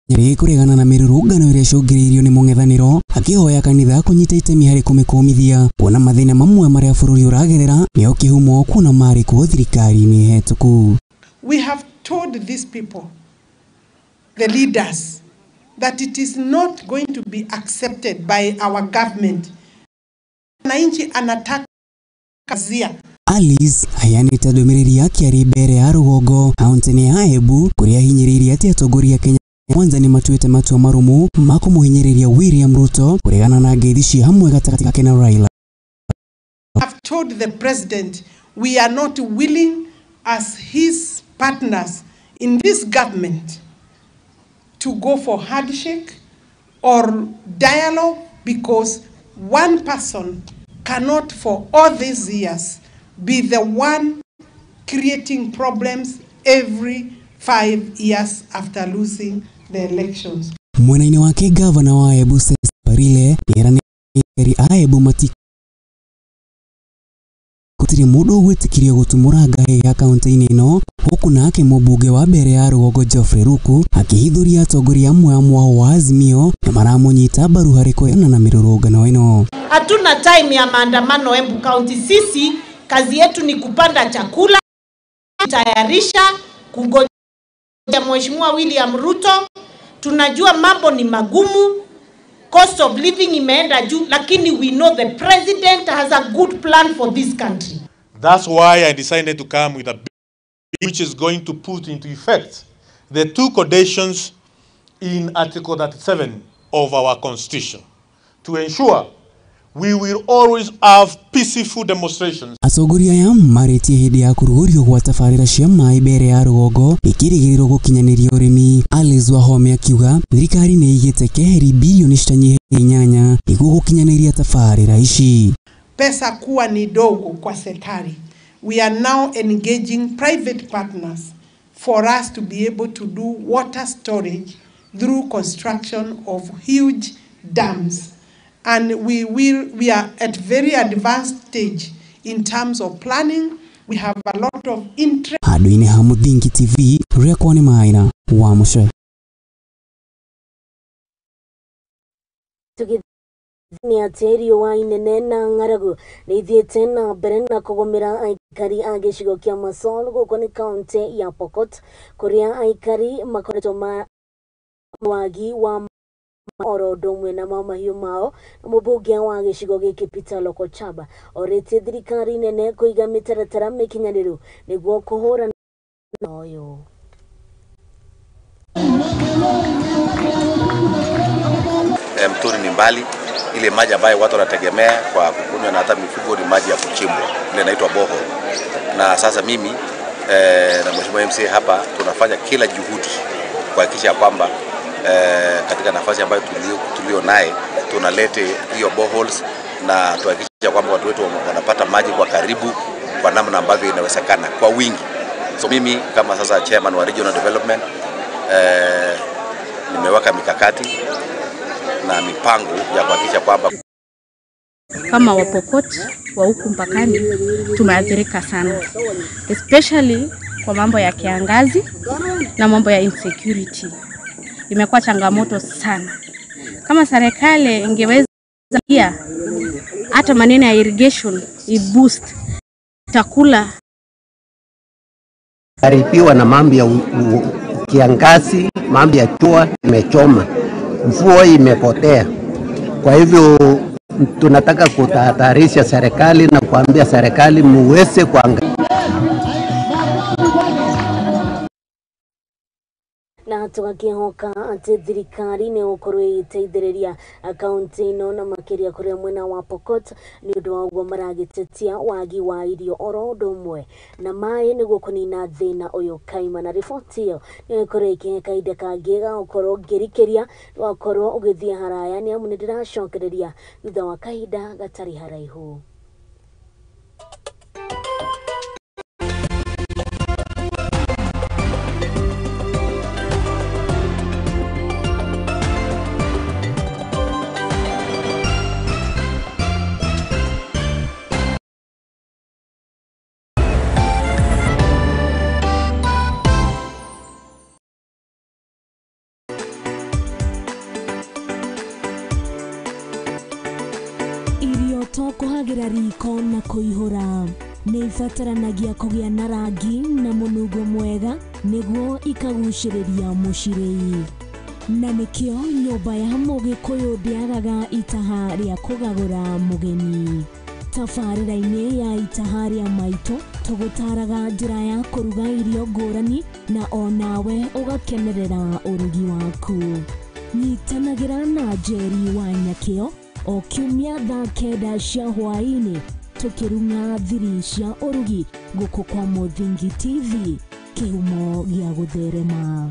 kũregana na mĩrũrũngano ĩrĩa ĩcũngĩrĩirio nĩ mũng'ethanĩro akĩhoya kanitha kũnyita itemi harĩ kũmĩkũmithia kuona mathĩna mamwe marĩa bũrũri ũragerera nĩo kĩhumo kuona marĩ kuo thirikari-inĩ hetũku. We have told these people, the leaders, that it is not going to be accepted by our government. Mwananchi anataka kazia. Alice aheanĩte ndũmĩrĩri yake arĩ mbere ya rũgongo kaunti-inĩ ya Embu kũrĩa ahinyĩrĩirie atĩ atongoria a Kenya Kwanza nĩ matuĩte matua marũmu ma kũmũhinyĩrĩria William Ruto kũregana na ngeithi cia hamwe gatagatĩ gake na Raila. I've told the president we are not willing as his partners in this government to go for handshake or dialogue because one person cannot for all these years be the one creating problems every 5 years after losing the elections. Mwena-inĩ wake gavana wa Embu Cecily Mbarire nĩeranĩire a Embu gũtirĩ mũndũ ũgwĩtĩkĩrio gũtumũra ngahĩha kaunti-inĩ ĩno huku nake mũmbunge wa mbere ya rũgongo Geoffrey Ruku akĩhithũria atongoria amwe a mwao wa Azimio na maramũnyita mbaru harĩ kũregana na mĩrũrũngano ĩno. Hatuna time ya maandamano Embu County. Sisi kazi yetu ni kupanda chakula, tayarisha, kungoja Mheshimiwa William Ruto. Tunajua mambo ni magumu, cost of living imeenda juu, lakini we know the president has a good plan for this country. That's why I decided to come with a bill which is going to put into effect the two conditions in Article 37 of our Constitution to ensure We will always have peaceful demonstrations. Atongoria aya marĩtie hĩndĩ ya kũrugũrio gwa tabarĩra cia maĩ mbere ya rũgongo ikĩrĩgĩrĩrwo gũkinyanĩria ũrĩmi. Alice Wahome akiuga thirikari nĩ ĩigĩte keheri bilioni 5.8 nĩguo gũkinyanĩria tabarĩra ici. Pesa kuwa ni dogo kwa serikali. We are now engaging private partners for us to be able to do water storage through construction of huge dams. And we are at very advanced stage in terms of planning. We have a lot of interest. Handũ-inĩ ha Mũthingi TV, rĩakwa nĩ Maina wa Mũcere. Nĩ atĩ riũa inene na ng'aragu nĩ ithiĩte na mbere na kũgũmĩra aikari a gĩcigo kĩa Masol gũkũ nĩ kaũntĩ ya Pokot, kũrĩa aikari makoretwo ma wagi wa oro ũndũ ũmwe na mahiũ mao. Mũmbunge wa gĩcigo gĩkĩ Peter Lokochaba orĩtie thirikari nene kũiga mĩtaratara mĩkinyanĩru nĩguo kũhũrana na ũyũ. Mtoni ni mbali, ile maji ambayo watu wanategemea kwa kukunywa na hata mifugo ni maji ya kuchimbwa, ile inaitwa borehole. Na sasa mimi na Mheshimiwa MCA hapa tunafanya kila juhudi kuhakikisha kwamba katika nafasi ambayo tulio naye tunalete hiyo boreholes na tuhakikisha kwamba watu wetu wanapata maji kwa karibu kwa namna ambavyo inawezekana kwa wingi. So mimi kama sasa chairman wa regional development nimeweka mikakati na mipango ya kuhakikisha kwamba kama Wapokot wa huku mpakani tumeathirika sana, especially kwa mambo ya kiangazi na mambo ya insecurity. Imekuwa changamoto sana. Kama serikali ingeweza pia hata maneno ya irrigation i boost chakula. Haribiwa na mambo ya kiangazi, mambo ya jua imechoma, mvua imepotea. Kwa hivyo tunataka kutahadharisha serikali na kuambia serikali muweze kuangalia. Na tugakihoka atĩ thirikari nĩ gũkorwo ĩgĩteithĩrĩria kaũntĩ ĩno na makĩria kũrĩa mwena wa Pokot nĩ ũndũ wa ũguo maragĩtetia wagi wa irio oro ũndũ ũmwe na maĩ nĩguo kũnina thĩna ũyũ kaima. Na riboti ĩyo nĩ ĩkorwo ĩkĩhe kahinda kangĩ ga gũkorwo ngĩrikĩria wakorwo ũgĩthiĩ haraya nĩ amu nĩ ndĩracokereria thutha wa kahinda gatarĩ haraihu. Kuhagira riko na kuihura nĩ ibataranagia kũgĩa na rangi na mũnungo mwega nĩguo ikagucĩrĩria mũcirĩi, na nĩkĩo nyũmba ya Mũgĩkũyũ ndĩagaga itaha rĩa kũgagũra mũgeni. Tabarĩra-inĩ ya itaha rĩa maitũ tũgũtaraga njĩra ya kũruga irio ngũrani na onawe ũgakenerera ũrugi waku. Nyitanagĩra na Njeri wa Nyakĩo o kiumia thaa 9 cia hwaĩ-inĩ tũkĩrung'a thiri cia ũrugi gũkũ kwa Mũthingi TV, kĩhumo gĩa gũtherema.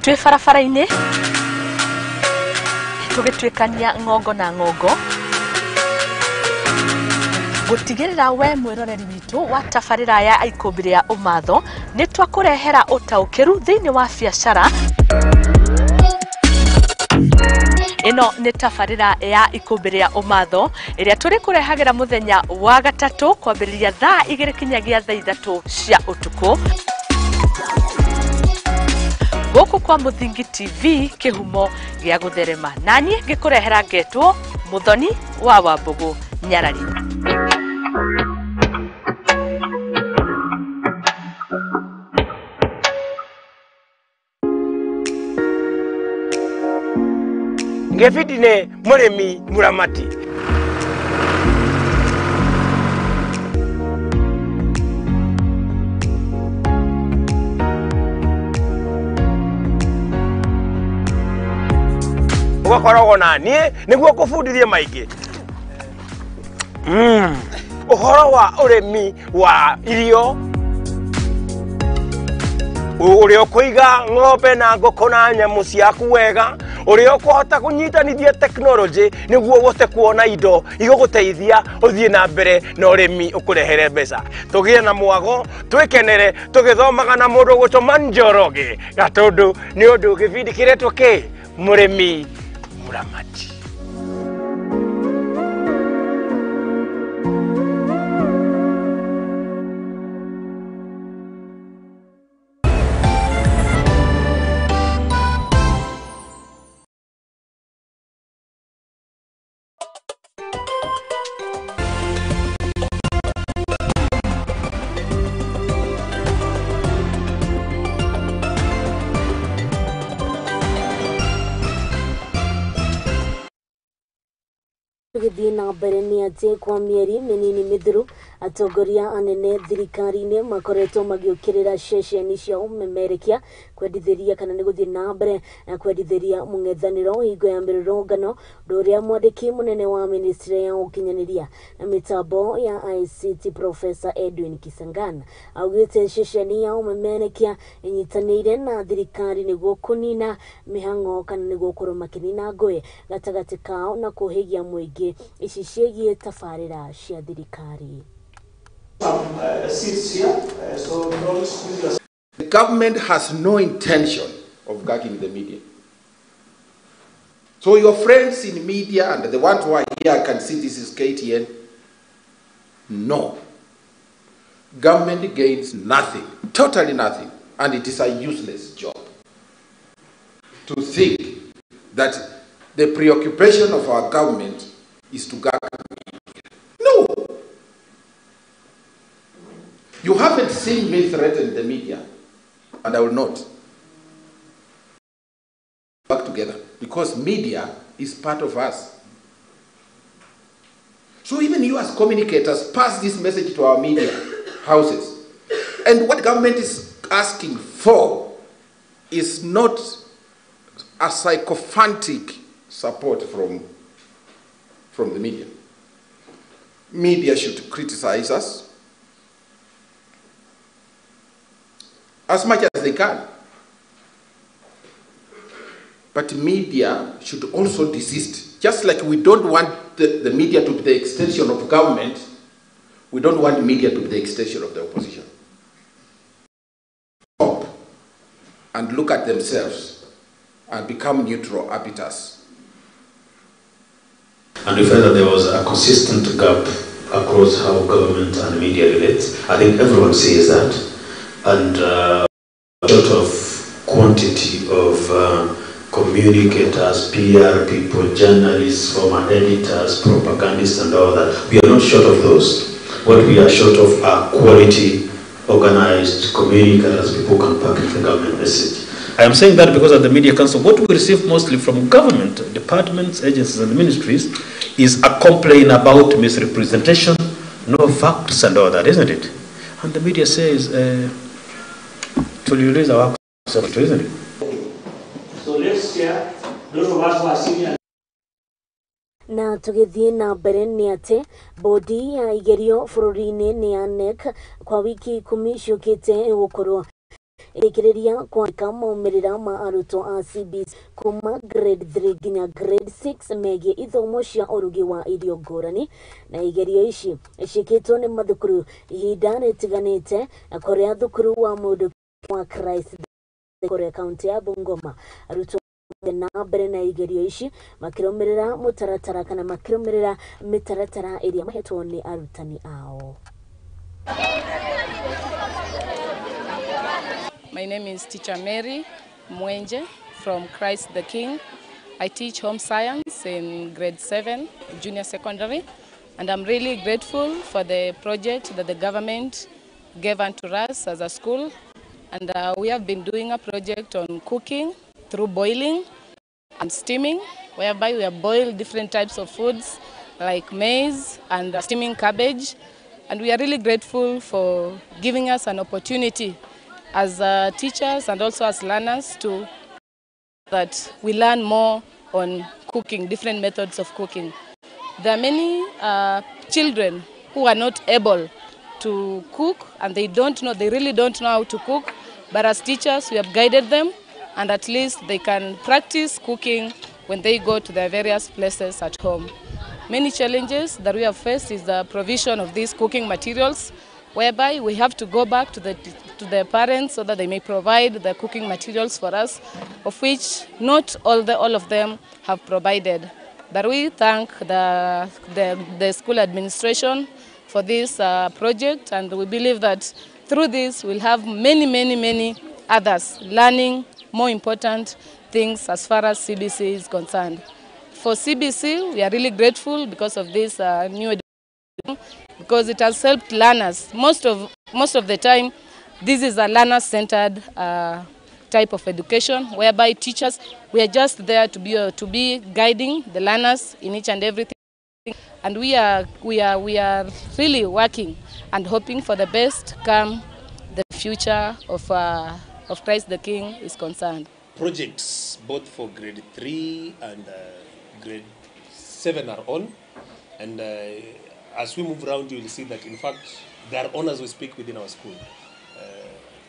Twĩ barabara-inĩ tũgĩtuĩkania ng'ongo na ng'ongo gũtigĩrĩra we mwĩroreri witũ wa tabarĩra ya Ikũmbĩ rĩa Ũmatho nĩ twakũrehera ũtaũkĩru thĩinĩ wa biacara. Ĩno nĩ tabarĩra ya Ikũmbĩ rĩa Ũmatho ĩrĩa tũrĩkũrehagĩra mũthenya wa gatatũ kwambĩrĩria thaa 2 kinyagia thaa 3 cia ũtukũ gũkũ kwa Mũthingi TV, kĩhumo gĩa gũtherema. Naniĩ ngĩkũrehera ngetwo Mũthoni wa Wambũgũ Nyarari. Ngefiti ne murimi muramati. Ũgakoragwo na niĩ nĩguo ngũbundithie maingĩ. Ũhoro wa ũrĩmi wa irio, ũrĩa ũkũiga ng'ombe na ngũkũ na nyamũ ciaku wega, ũrĩa ũkũhota kũnyitanithia technology nĩguo ũhote kuona indo igũgũteithia ũthiĩ na mbere na ũrĩmi ũkũrehere mbeca. Tũgĩe na mwago, twĩkenere tũgĩthomaga na mũndũ ũgwĩtwo Njoroge Gatũndũ, nĩ ũndũ gĩbindi kĩretwo kĩ Mũrĩmi Mũramati. Tũgĩthiĩ na mbere nĩ atĩ kwa mĩeri mĩnini mĩthiru atongoria anene thirikari-inĩ makoretwo magĩũkĩrĩra ceceni cia ũmemerekia kwendithĩria kana nĩ gũthiĩ na mbere na kwendithĩria mũng'ethanĩro hingo ya mĩrũrũngano, ũndũ ũrĩa mwandĩki mũnene wa ministry ya ũkinyanĩria na mĩtambo ya ICT Professor Edwin Kisangan augĩte ceceni ya ũmemerekia ĩnyitanĩire na thirikari nĩguo kũnina mĩhang'o kana nĩguo gũkorwo makĩnina ngũĩ gatagatĩ kao na kũhĩgia mũingĩ ici ciĩgiĩ tabarĩra cia thirikari. The government has no intention of gagging the media. So your friends in media and the ones who are here, I can see this is KTN. No. Government gains nothing, totally nothing. And it is a useless job to think that the preoccupation of our government is to gag the media. No. You haven't seen me threaten the media, and I will not. Work together, because media is part of us. So even you as communicators, pass this message to our media houses. And what government is asking for is not a sycophantic support from the media. Media should criticize us as much as they can. But media should also desist. Just like we don't want the media to be the extension of government, we don't want media to be the extension of the opposition. Stop and look at themselves and become neutral arbiters. And we felt that there was a consistent gap across how government and media relate. I think everyone sees that. And a lot of quantity of communicators, PR people, journalists, former editors, propagandists and all that. We are not short of those. What we are short of are quality, organized communicators, people who can package the government message. I am saying that because at the Media Council, what we receive mostly from government departments, agencies and ministries is a complaint about misrepresentation, no facts and all that, isn't it? And the media says, tuliuliza wako, isn't it? So let's share those of us who are senior. Na tũgĩthiĩ na mbere nĩ atĩ bodi ya igerio bũrũri-inĩ nĩ ya KNEC kwa wiki 10 ciũkĩte ĩgũkorwo ĩrĩkĩrĩria kwandĩka maumĩrĩra ma arutwo a CBC kuma grade 3 nginya grade 6 megiĩ ithomo cia ũrugi wa irio ngũrani, na igerio ici ciĩkĩtwo nĩ mathukuru ihinda rĩtiganĩte na kũrĩa thukuru wa mũndũ wa Christ kũrĩa kaunti ya Bungoma arutwo na mbere na igerio ici makĩrũmĩrĩra mũtaratara kana makĩrũmĩrĩra mĩtaratara ĩrĩa mahetwo nĩ arutani ao. My name is Teacher Mary Mwenje from Christ the King. I teach home science in grade 7, junior secondary, and I'm really grateful for the project that the government gave unto us as a school. And we have been doing a project on cooking through boiling and steaming, whereby we have boiled different types of foods like maize and steaming cabbage. And we are really grateful for giving us an opportunity as teachers and also as learners to that we learn more on cooking, different methods of cooking. There are many children who are not able to cook and they don't know, they really don't know how to cook, but as teachers we have guided them and at least they can practice cooking when they go to their various places at home. Many challenges that we have faced is the provision of these cooking materials, whereby we have to go back to the parents so that they may provide the cooking materials for us, of which not all of them have provided. But we thank the school administration for this project, and we believe that through this we'll have many, many, many others learning more important things as far as CBC is concerned. For CBC, we are really grateful because of this new education, because it has helped learners. Most of the time, this is a learner-centered type of education, whereby teachers, we are just there to be guiding the learners in each and everything, and we are really working and hoping for the best come the future of Christ the King is concerned. Projects both for grade 3 and grade 7 are on, and as we move around you will see that in fact they are on as we speak within our school.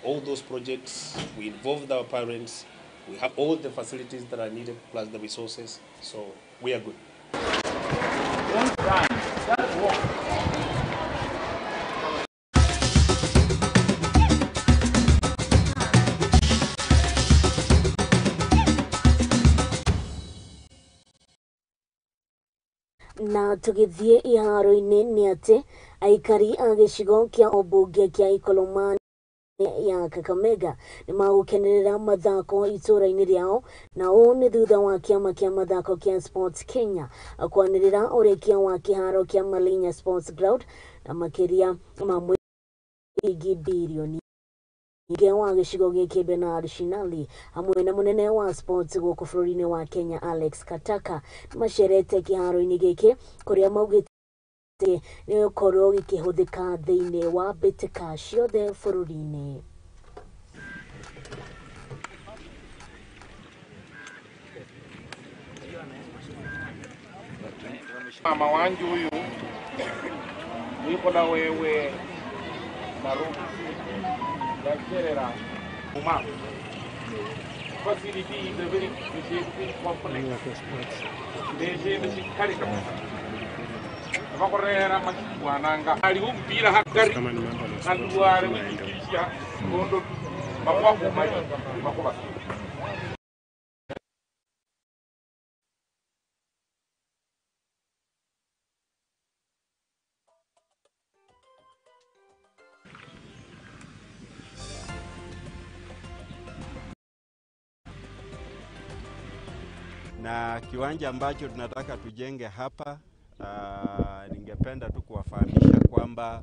All those projects, we involved our parents, we have all the facilities that are needed plus the resources, so we are good. Don't run, just walk. Na tũgĩthiĩ iharo-inĩ nĩ atĩ aikari a gĩcigo kĩa ũmbunge kĩa Ikolomani ya Kakamega nĩ magũkenerera mathako itũra-inĩ rĩao, na ũũ nĩ thutha wa kĩama kĩa mathako kĩa Sports Kenya kwanĩrĩra ũrĩkia wa kĩharo kĩa Malinya Sports Ground na makĩria ma ciringi birioni. Mũmbunge wa gĩcigo gĩkĩ Bernard Shinali hamwe na mũnene wa sports gũkũ bũrũri-inĩ wa Kenya Alex Kataka nĩmacerete kĩharo-inĩ gĩkĩ kũrĩa maugĩte nĩ gũkorwo gĩkĩhũthĩka thĩinĩ wa mbĩtĩka ciothe bũrũri-inĩ. Mama wangu huyu niko na wewe Marufu Yacherera Uma. Facility is a very complex. Bakorera machibwananga ali umpira hakari kanduare wikisha gondo bakwa mai bakwa. Na kiwanja ambacho tunataka tujenge hapa, ningependa tu kuwafahamisha kwamba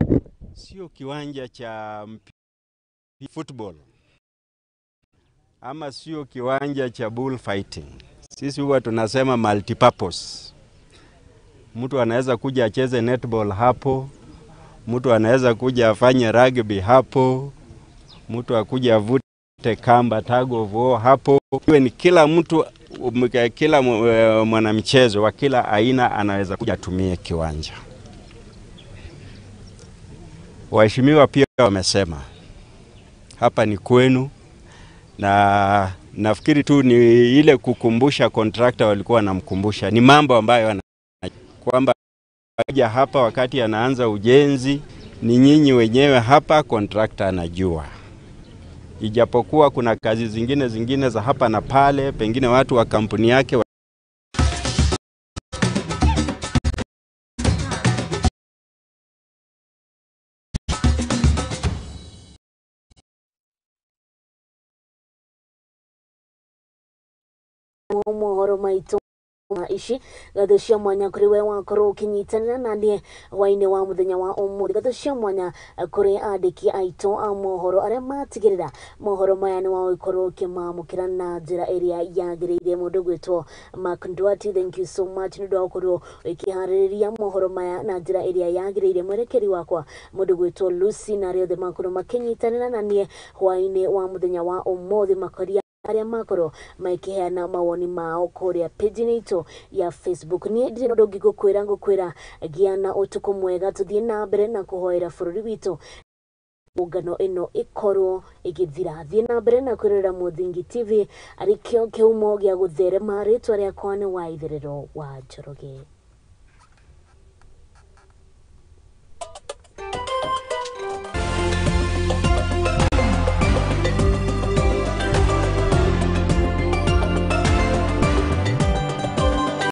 sio kiwanja cha football ama sio kiwanja cha bullfighting. Sisi huwa tunasema multipurpose. Mtu anaweza kuja acheze netball hapo, mtu anaweza kuja afanye rugby hapo, mtu akuja avute kamba tug of war hapo. Iwe ni kila mtu, kila mwanamchezo wa kila aina anaweza kuja atumie kiwanja. Waheshimiwa pia wamesema hapa ni kwenu, na nafikiri tu ni ile kukumbusha contractor walikuwa wanamkumbusha ni mambo ambayo kwamba hapa wakati anaanza ujenzi ni nyinyi wenyewe hapa, contractor anajua. Ijapokuwa kuna kazi zingine za hapa na pale, pengine watu wa kampuni yake mohoro maitũ ici gatho cia mwanya kũrĩ we wakorwo ũkĩnyitanĩra na niĩ hwaĩ-inĩ wa mũthenya wa ũmũthĩ. Gatho cia mwanya kũrĩ andĩki aitũ a mohoro arĩa matigĩrĩra mohoro maya nĩ wagũkorwo ũkĩmamũkĩra na njĩra ĩrĩa yagĩrĩire. Mũndũ gwĩtwo Mark Ndwati, thank you so much nĩ ũndũ wa gũkorwo ũkĩharĩrĩria mohoro maya na njĩra ĩrĩa yagĩrĩire. Mwerekeri wakwa mũndũ gwĩtwo Lucy na arĩa othe makorwo makĩnyitanĩra na niĩ hwaĩ-inĩ wa mũthenya wa ũmũthĩ makoria Arĩa makorwo makĩheana mawoni mao kũrĩa page-inĩ itũ ya Facebook. Niĩ ndirĩ na ũndũ ũngĩ ngũkwĩra, ngũkwĩra gĩa na ũtukũ mwega, tũthiĩ na mbere na kũhoera bũrũri witũ ngano ĩno ĩkorwo ĩgĩthira. Thiĩ na mbere na kwĩrorera Mũthingi TV arĩ kĩo kĩhumo gĩa gũtherema. Rĩtwa rĩakwa nĩ Waitherero wa Njoroge.